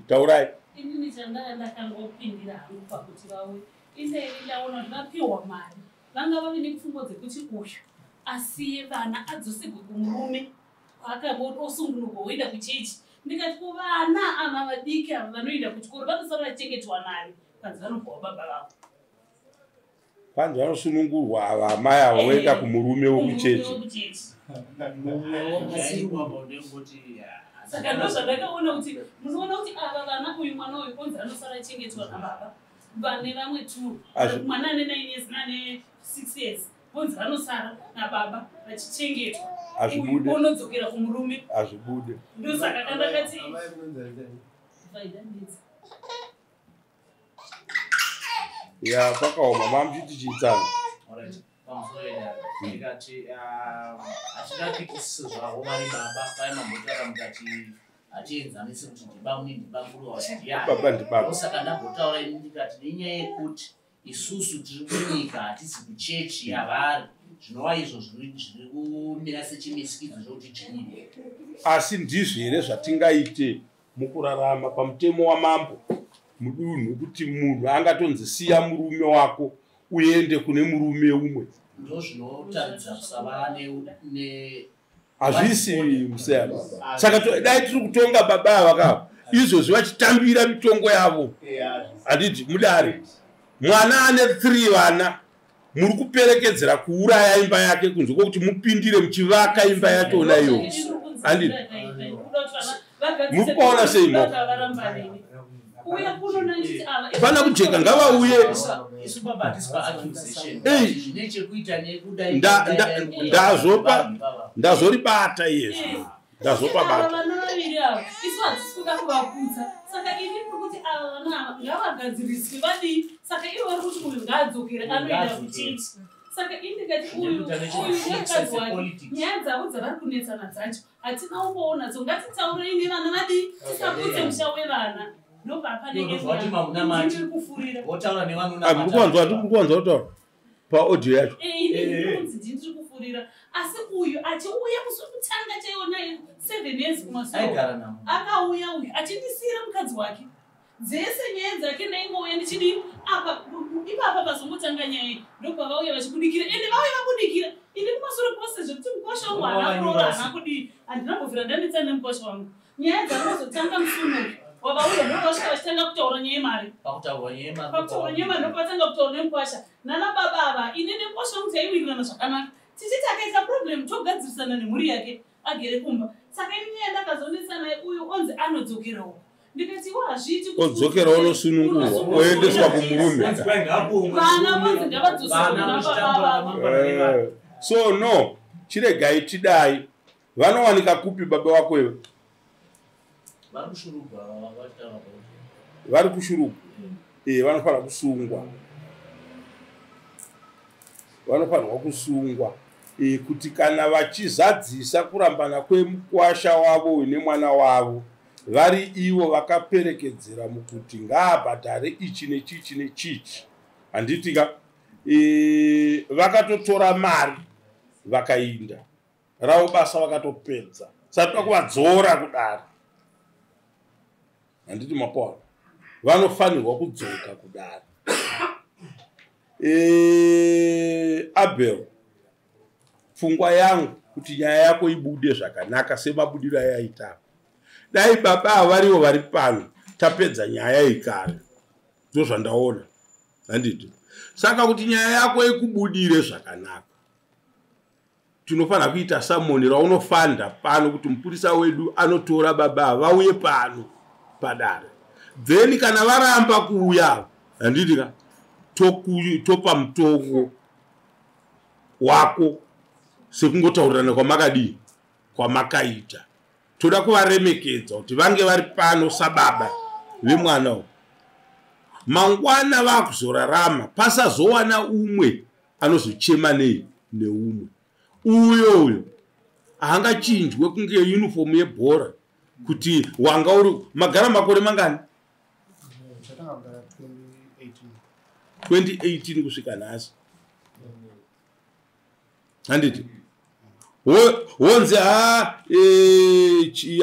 Taurai. Inini chandanga ndakangopindira hangu pakuti vauye, indei ndaona kuti vapiwa mari, vanga vave nepfungwa dzekuti uyu asiye vana adzoserwe kumurume kwaakanga osungunurwa oenda kuchechi. Ndikati kuvana ava vadiki ava vanoenda kuchikoro vanosara vachengetwa nani? Kanzi vanobvawo baba vavo. Kwanzi vanosunungurwa ava amai ava voenda kumurume wekuchechi. Wekuchechi. Saka ndo zvandakaona kuti munoona kuti ava vana, uyu mwana uyu onzi anosara achengetwa nababa vane vamwe two, mwana ane 9 years naane 6 years, vonzi vanosara nababa vachichengetwa. Hazvibude. Uyu onodzokera kumurume. Hazvibude. Ndosaka kandakati Amai munonzi ani? Vaidandidza. Ya, pakaoma mamuchiti chiitsana. Alright, pamusoro pedare ndikati hatingapikisi zvavo vari baba pai mambotaura mukati hatienzanisi kuti ndibamuni ndibamburuwa ndiani. Baba ndibaba. Saka ndambotaura ini ndikati nenyaya yekuti isusu tiri kunyika, hatisi kuchechi yavari, zvinova izvo zviri kumira sechimisikidzo chokuti dzvinyirwe. Asi ndizvo here zvatingaite mukurarama pamutemo wamambo mudunhu kuti munhu angatonzi siya murume wako uende kune murume umwe? Ndo zvinotaridza kusava ne Hazvisi museyana. Saka dai tiri kutonga baba ava kava izvozvi vachitambira mitongo yavo, handiti mudare mwana ane 3 vana, muri kuperekedzera kuuraya imba yake kunze kwokuti mupindire muchivaka imba yachona iyo. Handiti muri kupaona sei mo? Pana kujeka, ngavauye. Isu baba hatisi paaccusation. Ei. Zvine chekuita nekudai Ndazoribata iyezvi, ndazopabata. Vana vaviri ava isu hatisi kuda kuvaputsa, saka ini ndiri kuti ava vana ava ngavagadziriswe vadii. Saka ivo vari kuti uyu ngaadzokere anoenda kuchechi. Saka ini ndikati uyu uyu nemukadzi wake nyaya dzavo dzavari kunetsana dzacho hatina kumboona dzo. Ngatitaurei nevana vadii, tisaputse musha wevana. Ndobva panenge Ndozvati mamunamati. ndiri kufurira. Votaura Muri kuwanzwa, ndiri kuwanzwa kutaura paaudio yacho. Ini ndiri ndiri kufurira, asi uyu achiuya musi wekutanga chaiwo naye 7 years kumasoro Aigara namo. akauya uyu achindisiyira mukadzi wake dzese nyaya dzake. Ndaingouya ndichidii apa ipapa pazongotanga nyaya iyi, ndobva vachibudikira, ende vauya vabudikira ini kumashure kwose zvekuti mukosha wangu haana kuroora, haana kudii, handina kubvira ndanetsa nemukosha wangu. Nyaya dzakazotanga musunuyu wavauya, ndovasvika vachitanga kutaura nyaya yemari. Pakutaurwa nyaya yemari. Pakutaura nyaya yemari ndopavatanga kutaura nemukwasha nana baba ava. Ini nemukwasha wangu taiwirirana zvakanaka, tichiti akaita problem togadzirisana nemhuri yake. Agere kumba. Saka ini nyaya ndakazonetsa naye uyu onzi anodzokera uko. Ndikati iwe hazviiti kuti Odzokera unosunungurwa, oendeswa kumurume. Vana vonzi ngavadzoserwe kuna baba vavo. So no, chiregai tidai. Vanowanika kupi baba vako iwe? Vari kuShurugwa vachitaura. Vari kuShurugwa. Vanofanira kusungwa. Vanofanirwa kusungwa. Kuti kana vachizadzisa kurambana kwemukwasha wavo nemwana wavo, vari ivo vakaperekedzera mukuti ngaabhadhare ichi nechichi nechichi. Handiti ka? Vakatotora mari vakainda. Ravo basa vakatopedza. Saka toda kuvadzora kudare. Handiti mapaona? Vanofanirwa kudzoka kudare. Abel, pfungwa yangu kuti nyaya yako ibude zvakanaka semabudiro ayaita. Dai baba ava varivo vari pano, tapedza nyaya ikare. Ndozvandaona. Handiti? Saka kuti nyaya yako ikubudire zvakanaka, tinofanira kuita samoni raunofanda pano kuti mupurisa wedu anotora baba ava vauye pano padare. Then kana varamba kuuya, handiti ka, topa mutongo wako sekungotaurirana kwamakadii kwamakaita. Toda kuvaremekedza kuti vange vari pano sababa vemwana uyu. Mangwana vakuzorarama pasazowana umwe anozochema nei neumwe. Uyo uyo haangachinjwe kunge uniform yebhora kuti wanga uri magara makore mangani? Chatanga kugara 2018. 2018 kusvika nhasi. Handiti? Wonzi ha,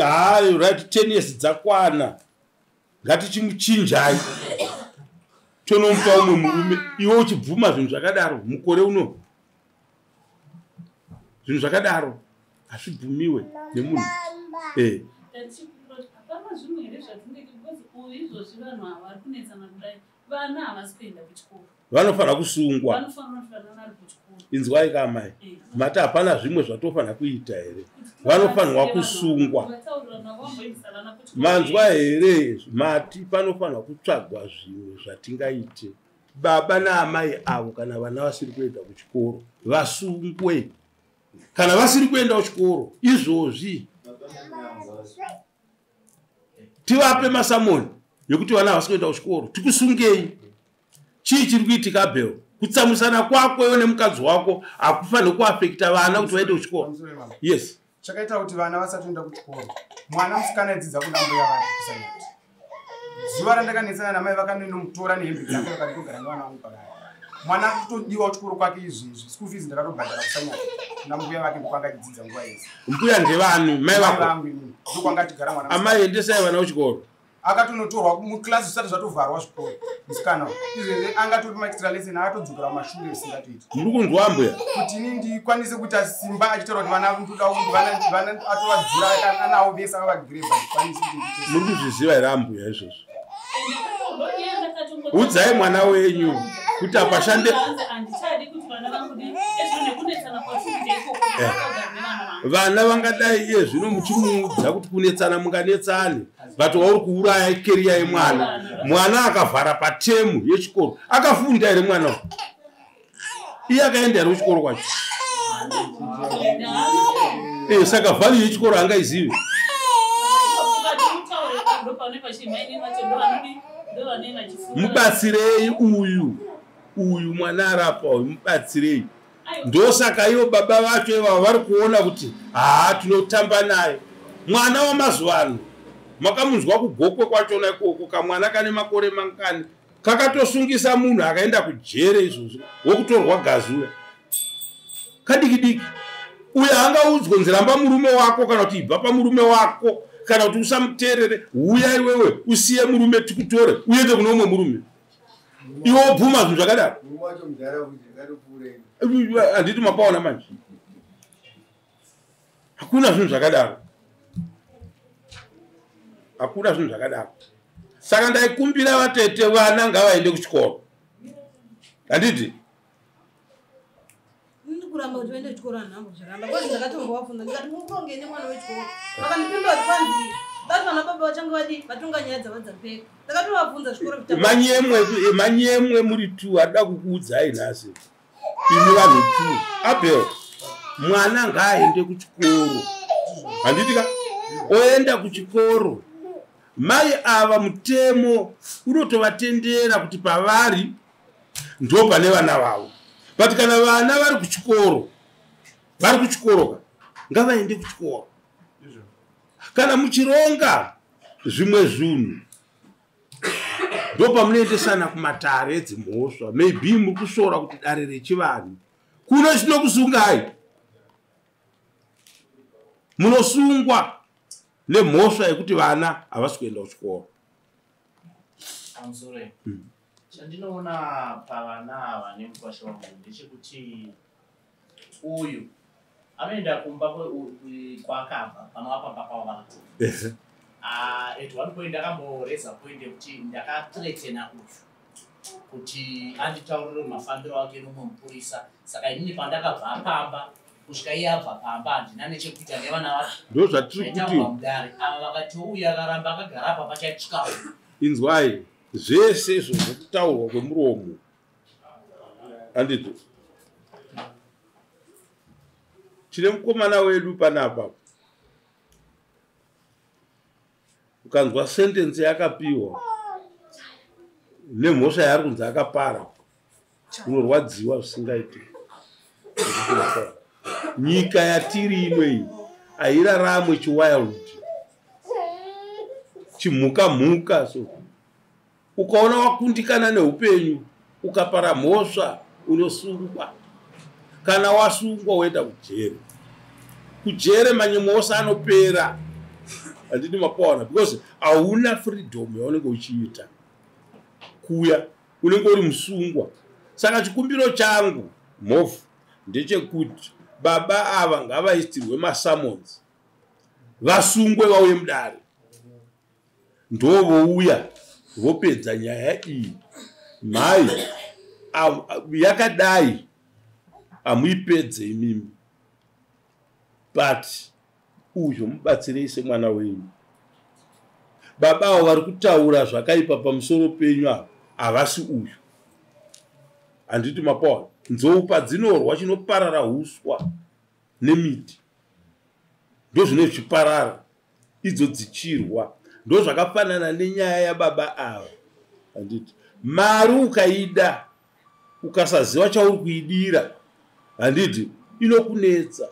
ha, right, 10 years dzakwana, ngatichimuchinjai tonomupa umwe murume. Iwe uchibvuma zvinhu zvakadaro mukore uno, zvinhu zvakadaro hazvibvumiwe nemunhu. Hapana zvimwe here zvatingeke, because uyu izvozvi vanhu ava vari kunetsana kudai, vana havasi kuenda kuchikoro. Vanofanira kusungwa. Vanofanira kuti vana vari kuchikoro. Inzwai kamai, mati hapana zvimwe zvatofanira kuita here? Vanofanirwa kusungwa. Vataurirana vamboendesa vana kuchikoro. Manzwa here? Mati panofanirwa kutsvagwa zvimwe zvatingaite. Baba naamai avo, kana vana vasiri kuenda kuchikoro, vasungwe. Kana vasiri kuenda kuchikoro izvozvi, tivape masamoni yekuti vana havasi kuenda kuchikoro, tikusungei. Chii chiri kuitika, Abel? Kutsamwisana kwako iwe nemukadzi wako hakufaniri kuafekta vana kuti vaende kuchikoro. Pamusoro mama. Yes. Chakaita kuti vana vasatoenda kuchikoro, mwana musikana aidzidza kuna mbuya vake kuSanyati. Zuva randakanetsana namai, vakanonomutora nehembe dzake, vakati togara nevana vangu pakati. Mwana kutodiwa kuchikoro kwake izvezvi, school fees ndakatobhadhara kuSanyati kuna mbuya vake, ndokwanga achidzidza nguva yese. Mbuya ndevani? Mai vako? Vangu inini, ndokwanga achigara mwana musikana. Amai, endesai vana kuchikoro. Akatonotorwa muklasi zvisati zvatovharwa zvikoro. Musikana uyu izvezvi angatori maextra lesson, akatodzokera mumashure zvisingatoiti. Muri kunzwa, mbuya? Kuti ini ndikwanise kuita simba achitaura kuti vana ndoda kuti vana atovadzura anawo vese akavagireba, ndikwanise kuti ndiite. Muri kuzviziva here, ambuya, izvozvo? Ende Udzai mwana wenyu kuti apashande. Handichadi kuti vana vangu ezvino nekunetsana kwatiri ikoko vakagara nevana vangu. Vana vangadai iye zvino muchimuudza kuti kunetsana munganetsane, but wauri kuuraya career yemwana. Mwana akavhara paterm yechikoro, akafunda here mwana uyu? Iye akaenda here kuchikoro kwacho? Saka value yechikoro angaizivi? Mubatsirei uyu, uyu mwana arapa uyu, mubatsirei. Ndosaka ivo baba vacho ivavo vari kuona kuti haa, tinotamba naye mwana wamazuva ano. Makamunzwa kuGokwe kwachona ikoko, kamwana kane makore mangani kakatosungisa munhu akaenda kujere izvozvo, wokutorwa gazi uya kadiki diki. Uyo angaudzwe nziramba murume wako, kana kuti ibva pamurume wako, kana kuti usamuteerere, uya iwewe usiye murume tikutore uende kune umwe murume, iwe wobvuma zvinhu zvakadaro? Murume wacho mudhara kuti akatopfuura. Handiti mapaona manje? Hakuna zvinhu zvakadaro, hakuna zvinhu zvakadaro. Saka ndaikumbira vatete, vana ngavaende kuchikoro, handiti? Ini kuramba. Kuramba kuti vaende kuchikoro hanhambo zvaramba kwanzi ndakatombovabvunza ndikati mukuronge nemwana wechikoro vakandipindura kuti kwanzi vati vana baba vachange vadi vatonga nyaya dzava dzapera. Ndakatovabvunza zvikoro. Manyemwe muri tu adida kukuudzai nhasi imi vanhu tu Abel mwana ngaaende kuchikoro handiti ka oenda kuchikoro. Mai ava mutemo unotovatendera kuti pavari ndo pane vana vavo, but kana vana vari kuchikoro vari kuchikoro ka ngavaende kuchikoro. Kana muchironga zvimwe zvinhu ndo pamunoendesana kumatare edzimhosva, maybe muri kusora kuti dare rechivanhu kuno chinokusungai, munosungwa nemhosva yekuti vana havasi kuenda kuchikoro. Pamusoro, chandinoona pavana ava nemukwasha wangu ndechekuti uyu anoenda kumba kwaakabva panova pamba pavo vanoto. At one point ndakamboreza point yekuti ndakathreatena uyu kuti anditaurire mafambiro ake nomumwe mupurisa, saka inini pandakabva pamba kusvika iye abva pamba handina nechekuita nevana vake. Ndo zvatiri kuti mudare ava vakati uyu akaramba akagara apa pachatsvikawo. Inzwai zvese izvo zvokutaurwa kwemuromo handiti tine mukomana wedu panapa, ukanzwa sentensi yakapiwa nemhosva yaari kunzi akapara unorwadziwa zvisingaiti. Nyika yatiri ino iyi hairaramwe chiwild chimhuka mhuka. So ukaona wakundikana neupenyu ukapara mhosva unosungwa, kana wasungwa woenda kujere. Kujere manyemwe ose anopera handiti mapaona, because hauna freedom yaunenge uchiita kuya, unenge uri musungwa. Saka chikumbiro changu mhofu ndechekuti baba ava ngavaisirwe masummons vasungwe vauye mudare, ndovouya vopedza nyaya iyi. Mhai yakadai hamuipedze imimi, but uyo mubatsirei semwana wenyu. Baba avo vari kutaura zvakaipa pamusoro penyu ava havasi uyu handiti mapaona. Nzou padzinorwa chinoparara huswa nemiti ndo zvine zvichiparara idzo dzichirwa. Ndo zvakafanana nenyaya yababa ava handiti mari ukaida ukasaziva chauri kuidira handiti inokunetsa.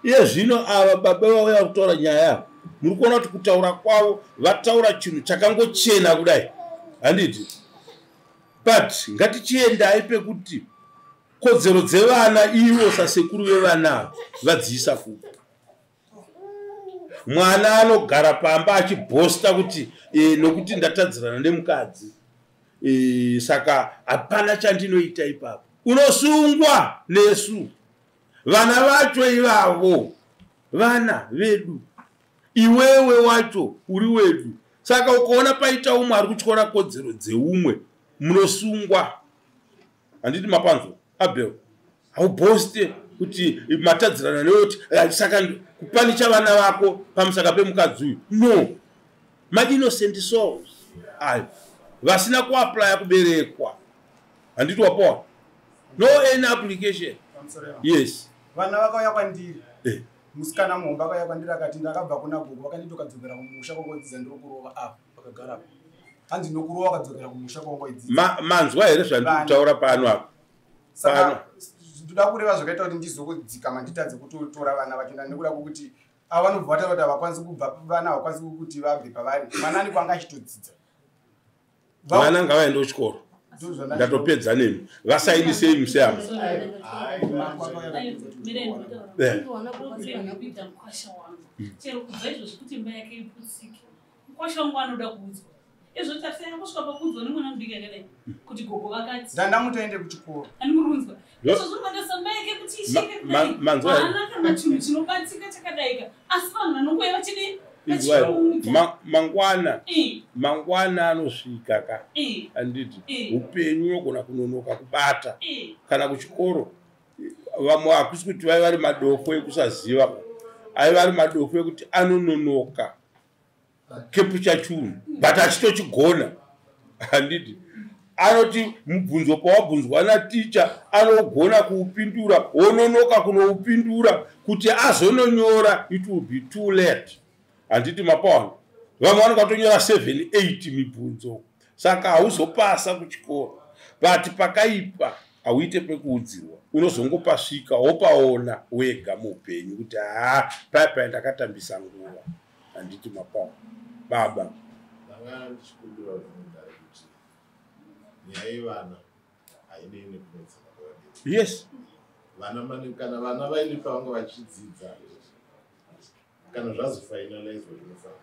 Iye zvino ava baba vauya kutaura nyaya muri kuona kuti kutaura kwavo vataura chinhu chakangochena kudai handiti, but ngatichiendai pekuti kodzero dzevana ivo sasekuru vevana vadziisa kupi. Mwana anogara pamba achibhosta kuti nokuti ndatadzirana nemukadzi saka hapana chandinoita ipapo, unosungwa nesu. Vana vacho ivavo vana vedu, iwewe wacho uri wedu. Saka ukaona paita umwe ari kutyora kodzero dzeumwe munosungwa handiti mapanzwa. Abel haubhoste kuti matadzirana newoti saka kupanicha vana vako pamusaka pemukadzi uyu. No, mainnocent souls ayo vasina kuaplya kuberekwa handiti wapawa no any application. Yes, vana vakauya kwandiri musikana muhombe akauya kwandiri akati ndakabva kuna gogo vakanditi ukadzokera kumusha kwangodzidza ndokurova apa vakagara apa hanzi nokurova wakadzokera kumusha kwangodzidza. Manzwa here zvandiri kutaura pano apa? Saka ndoda kureva zvakaita kuti ndizokudzikama nditadze kutotora vana vacho nekuda kwekuti ava vanobva vataura kuti havakwanisi kubva vana havakwanisi kuti vabve pavari. Mwana ani kwanga achitodzidza. Vana ngavaende kuchikoro. Ndatopedza nemi vasainisei museyama. Chero kubva izvozvi kuti imba yake iputsike mukwasha wangu anoda kuudzwa izvo tarisai kusvika pakuudzwa nemwana mudiki akadai kuti gogo vakati ndandamutoende kuchikoro animurunzwa izvo zviri kuendesa imba yake kuti ishike kudai haana kana chinhu chinobatika chakadaika, asi vanhu vanongouya vachidii Mangwana mangwana anosvika ka anditi upenyu unogona kunonoka kubata kana kuchikoro vamwe hakusi kuti vaiva vari madofo ekusaziva aiva ari madofo ekuti anononoka kepucha chunhu but achitochigona handiti anoti mubvunzo pawabvunzwa naticha anogona kuupindura wononoka kunoupindura kuti azononyora it will be too late handiti mapaona vamwe vanonga vatonyora 7 8 mibvunzo saka hauzopasa kuchikoro but pakaipa hauite pekuudzirwa unozongopasvika wopaona wega muupenyu kuti haa paya paya ndakatambisa nguva handiti mapaona baba ndanga ndichikumbira mudare kuti nyaya yevana hainei nekunetsana kwavabereki. Yes. Vana mane kana vana vaine pavanga vachidzidza kana zvazofinalizwa zvinofanira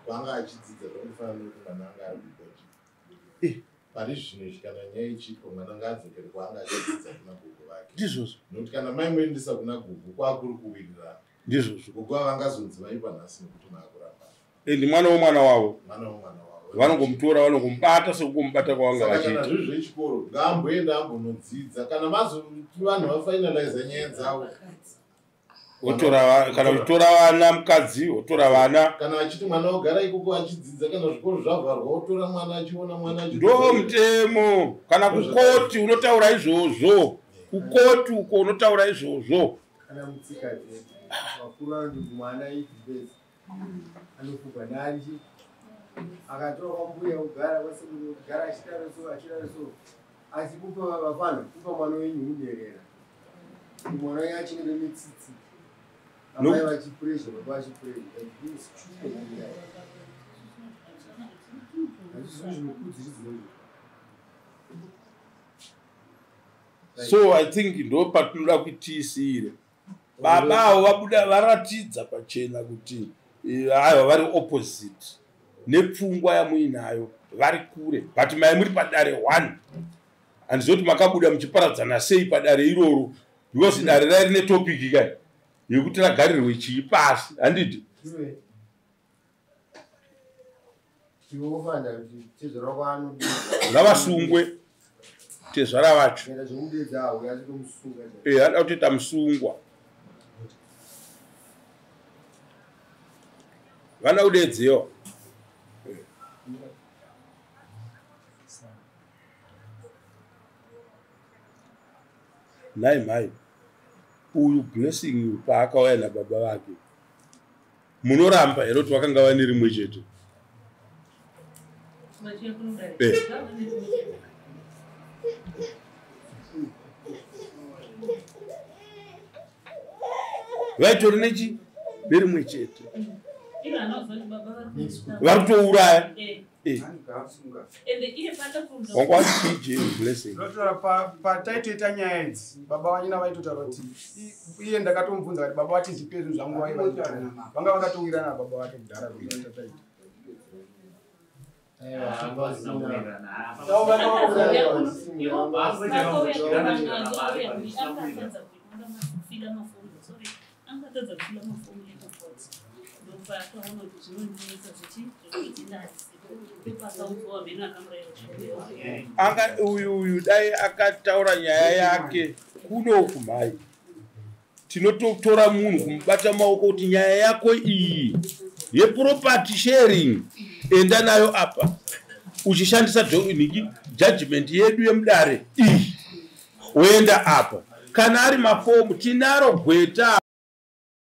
kwanga achidzidza zvakufanira nekuti mwana anga ari kubhodhi. Pari zvino izvi kana nyaya ichiitwa mwana ngaadzokere kwaanga achidzidza kuna gogo vake. Ndizvozvo. Nekuti kana mai muendesa kuna gogo kwakuri kuwirirana. Ndizvozvo. Gogo havangazonzi vaipa nhasi nekuti maakurambana. And mwana womwana wavo. Mwana womwana wavo. Vanongomutora vanongomubata sekungomubata kwavanga Saka kana vachiita. zviri zvechikoro ngaamboenda ambonodzidza kana mazoti vanhu vafinaliza nyaya dzavo. Otora kana uchitora vana mukadzi otora vana. Kana achiti mwana ogara ikoko achidzidza kana zvikoro zvavharwa otora mwana achiona mwana Ndo mutemo kana kukoti unotaura izvozvo. Kukoti uko unotaura izvozvo. Kana mutsika dzedu vakuru vanoti mwana ibvezi anofugwa neari akatora kwambuya kugara kwasekuru kugara achidaro so achidaro so asi kupa vafana kupa mwana wenyu uderera mwana wenyu achinenge mitsitsi amai vachipuresha baba vachipuresha hazvizvinhu zvinokudziridzwa. So I think ndo patinoda kuti tiisire baba avo vabuda varatidza pachena kuti aiwa vari opposite nepfungwa yamuinayo vari kure but mai muri padare 1 handizivi kuti makabuda muchiparadzana sei padare iroro because dare rai rine topic kai yekuti ragarirwe chii pasi handiti ngavasungwe tezvara vacho ada kutoita musungwa vana kudedzewa nhai mhai uyu Blessing paakauya nababa vake munoramba here kuti vakanga vane rimwe chete vaitori nechi nerimwe chete vari kutouraya wanga wachii Blessing pataitoita nyaya idzi baba vanyina vaitotaura kuti iye ndakatomubvunza kuti baba vati ndipe zvinhu zvangu vanga vakatowirana nababa vake kudhara tataita. Angatadza kufila mafomu ekukoti ndopaakaona kuti zvinondinetsa anga uyu dai akataura nyaya yake kuno kumhai tinototora munhu kumubata maoko kuti nyaya yako iyi yeproperty sharing enda nayo apa uchishandisa judgment yedu yemudare iyi woenda apa kana ari mafomu tinaro gweta.